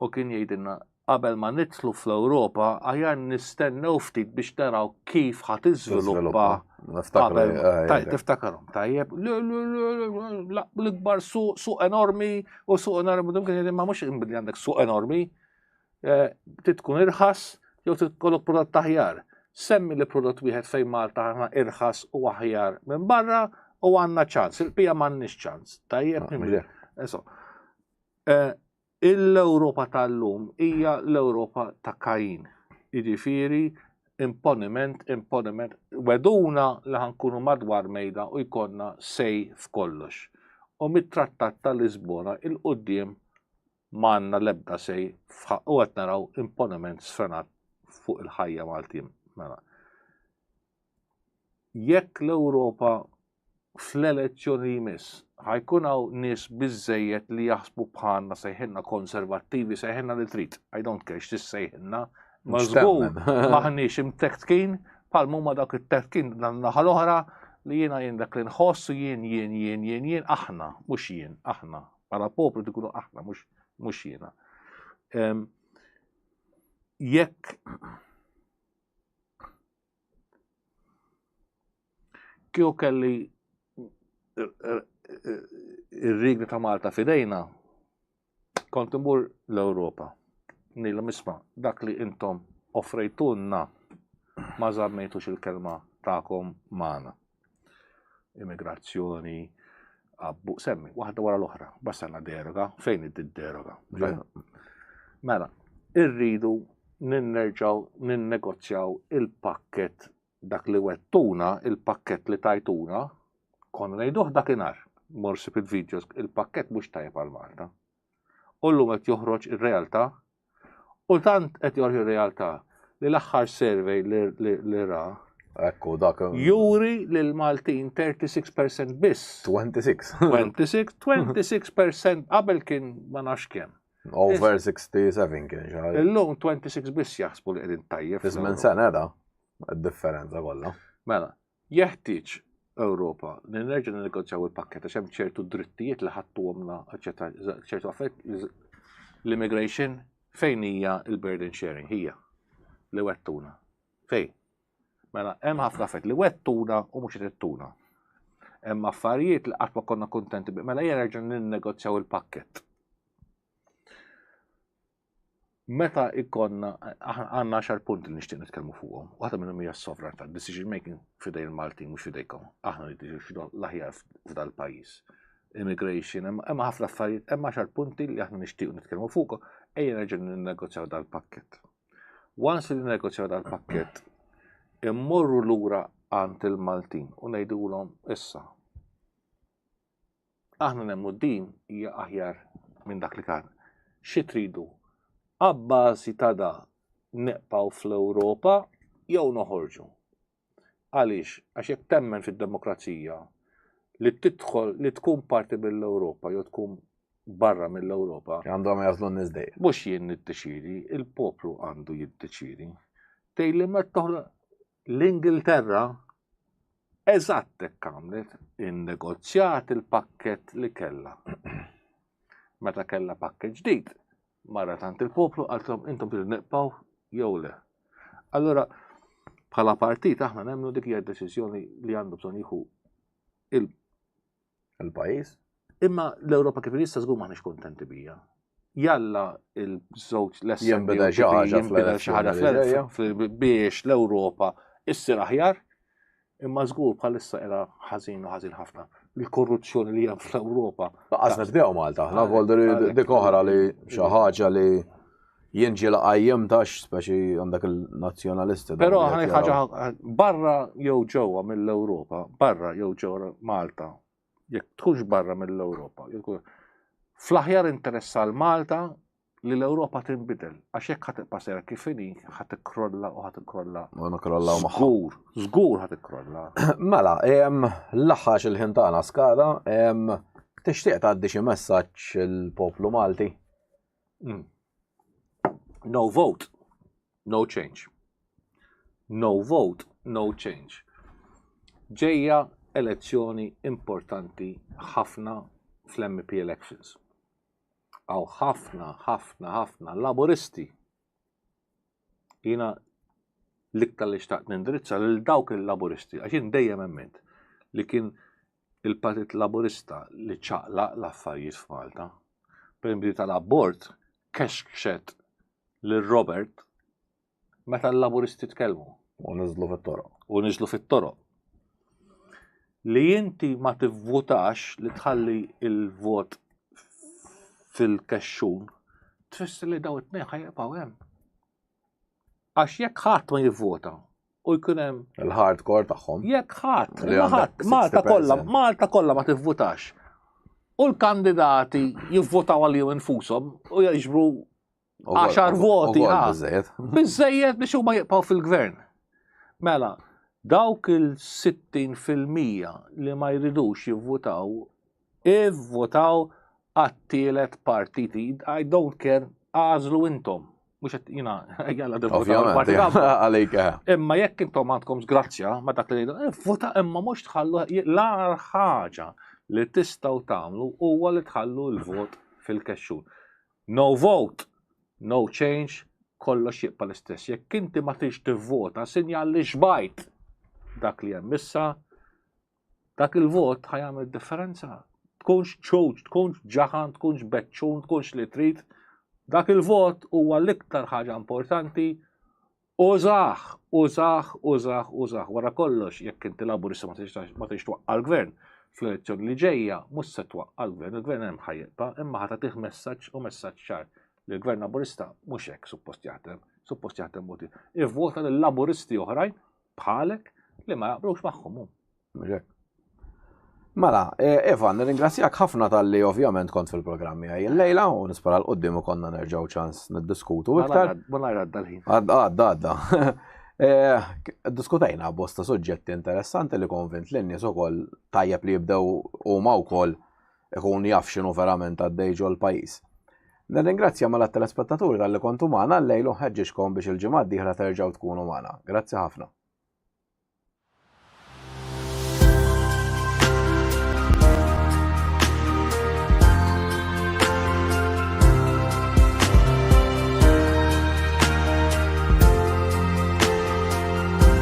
U kien jgħidilna qabel ma nitlu fl-Ewropa aħjar nistennew ftit biex naraw kif ħa tiżviluppa. Eh, tiftakarhom, tajjeb, l-ikbar suq enormi u suq enormi, kien jgħid ma mhux li għandek suq enormi, Eh, trid tkun irħas jew trid tkollok prodott aħjar. Semmi li prodott wieħed fejn Malta aħna irħas u aħjar minn barra u għandna ċans. Il-bija m'għandniex ċans. Tajjeb, ah, eh, l-Ewropa tal-lum hija l-Ewropa ta' Kajin. Jiġifieri imponiment, imponiment, weduna li ħankunu madwar mejda u jkollna sej f'kollox. U mit-trattat ta' Lisbona il-qudiem M'għandna l-ebda say u qed naraw imponiment sfrenat fuq il-ħajja Maltin. Mela. Jekk l-Ewropa fl-elezzjoni li jmiss ħajkun hawn nies biżejjed li jaħsbu bħalna sejħilna konservattivi, sejħilna li trid. I don't care x'tissejħilna. Ma żgur maħniex imtektkin bħal mhuma dawk it-tektkin naħa l-oħra li jiena jien dak li nħoss u jien jien jien jien jien aħna, mhux jien, aħna. Bħala poplu tkunu aħna mhux mhux jiena. Jekk kieku kelli ir-rigni ta' Malta fidejna, kont imur l-Ewropa. Nilhom isma' dak li intom offrejtunna ma żammejtux il-kelma tagħkom magħna. Immigrazzjoni, abbu, semmi, waħda wara l-oħra, basanna deroga, fejn id-deroga? Mela, irridu ninnerġaw ninnegozjaw il-pakket dak li wettuna, il-pakket li tajtuna, konna ngħiduh dakinhar, morsi fil-videos, il-pakket mhux tajjeb għal Malta. U llum qed joħroġ ir-realtà u tant qed joħroġ ir-realtà li l-aħħar survey li ra Ekku, dak. Juri li l-Maltin 36% biss. 26. 26, 26% qabel kien ma nafx kemm. Over 67 kien xi Illum 26 biss jaħsbu li qegħdin tajjeb. Fi żmien sena da, id-differenza kollha. Mela, Jeħtieġ Ewropa li nerġa' ninnegozjaw il-pakkett għax hemm ċertu drittijiet li ħadtuhomna, eċetera, ċertu affarijiet l-immigration fejn hija l-burden sharing hija li wettuna. Fejn? Mela hemm ħafna affarijiet li wettuna u mhux qed ittuna. Hemm affarijiet li qatt ma konna kuntenti bi. Mela ejja nerġa' ninnegozjaw il-pakkett. Meta ikonna, għandna għaxar punti li nixtieq nitkellmu fuqhom. Waħda minnhom hija s-sovranità, decision making fidej il-Maltin mhux fidejkom. Aħna niddeċidu l-aħjar f'dal-pajjiż. Immigration, hemm ħafna affarijiet, hemm għaxar punti li aħna nixtiequ nitkellmu fuqhom, ejja nerġgħu ninnegozjaw dal-pakkett. Once li negozjaw dal-pakkett, immorru lura għand il-Maltin u ngħidulhom issa Aħna nemmnu din hija aħjar minn dak li kan. Xi tridu? Abbażi ta' da neqpaw fl-Ewropa jew noħorġu. Għaliex? Għax jekk temmen fid-demokrazija li tidħol li tkun parti mill-Ewropa jew tkun barra mill-Ewropa. Għandhom jagħżlu n-nies dejjem. Mhux jien niddeċiedi, il-poplu għandu jiddeċiedi. Tgħid li meta toħroġ l-Ingilterra Eżatt hekk għamlet, innegozjat il-pakkett li kellha. Meta kellha pakkett ġdid, marret għand il-poplu qaltilhom intom tridu nibqgħu jew le. Allura bħala partit aħna nemmnu dik hija deċiżjoni li għandu bżonn jieħu il il-pajjiż. Imma l-Ewropa kif issa żgur maħniex kontenti bija. Jalla il-żewġ l Jinbidel xi ħaġa biex l-Ewropa issir aħjar. Imma żgur bħalissa qiegħda ħażin u ħażin ħafna. Il-korruzzjoni li hemm fl-Ewropa. Laqas nibdew Malta, aħna volder dik oħra li xi ħaġa li jien ġiela qajjimtax, speċi għandek il-nazzjonalisti. Però ħa ħaġa barra jew ġewwa mill-Ewropa, barra jew ġewwa Malta, jekk tkunx barra mill-Ewropa, fl-aħjar interess għal Malta li l-Ewropa tinbidel, għax jekk ħa tibqa' sejra kif inhi, ħa tikkrolla u ħa tikkrolla. U nikrollaw magħha. Żgur, żgur ħa tikkrolla. Mela, l-aħħar il-ħin tagħna skada, tixtieq tgħaddi xi messaġġ il-poplu Malti? Mm. No vote, no change. No vote, no change. Ġejja elezzjoni importanti ħafna fl-MP elections. Hawn ħafna, ħafna, ħafna laburisti. Jiena l-iktar li xtaqt nindirizza lil dawk il-laburisti, għax jien dejjem emmint li kien il-Partit Laburista li ċaqlaq l-affarijiet f'Malta. Per tal-abort kexkxet lil Robert meta l-Laburisti tkellmu. U niżlu fit-toroq. U niżlu fit-toroq. Li inti ma tivvutax li tħalli il-vot fil-kexxun, tfisser li daw it-tnejn ħajqbgħu hemm. Għax jekk ħadd ma jivvota u jkun hemm il-hardcore tagħhom. Jekk ħadd, ħadd, Malta kollha, Malta kollha ma tivvutax. U l-kandidati jivvotaw għalihom infushom u jiġbru Għaxar voti. Biżejjed. Biżejjed biex huma jibqgħu fil-gvern. Mela, dawk il-60% li ma jridux jivvotaw, ivvotaw għat-tielet partiti. I don't care, għażlu intom. Mux qed jina, jalla Għalik. Eh. Imma jekk intom għandkom sgrazzja, ma dak li eh, vota imma mhux tħallu l-agħar ħaġa li tistgħu tagħmlu huwa li tħallu l-vot fil-kexxun. No vote, no change, kollox jibqa' l-istess. Jekk inti ma tridx tivvota, sinjal li xbajt dak li hemm issa, dak il-vot ħajamel differenza. Tkunx ċuċ, tkunx ġaħan, tkunx beċċun, tkunx li trid. Dak il-vot huwa l-iktar ħaġa importanti Użah, użah, użah, użah. Wara kollox, jekk inti Laburista ma tridx twaqqa' l-gvern, fl-elezzjoni li ġejja mhux se twaqqa' l-gvern, il-gvern hemm ħa jibqa', imma ħa tagħtih messaġġ u messaġġ ċar li l-gvern Laburista mhux hekk suppost jaħdem, suppost jaħdem mod ieħor. Ivvota lil Laburisti oħrajn bħalek li ma jaqblux magħhom hu. Mela, e, Evan, nirringrazzjak ħafna tal-li ovvjament kont fil-programmi għaj il-lejla u nispera l-qoddim u konna nerġaw ċans niddiskutu iktar. Mela għadda l-ħin. Għadda, għadda, għadda. E, diskutajna bosta suġġetti interessanti li konvint li n-nies ukoll tajjeb li jibdew huma wkoll ikun jaf x'inhu verament għaddej ġol pajjiż. Nirringrazzja mela t-telespettaturi tal-li kontu magħna llejl u nħeġġiġkom biex il-ġimgħa d-dieħla terġgħu tkunu magħna. Grazzi ħafna.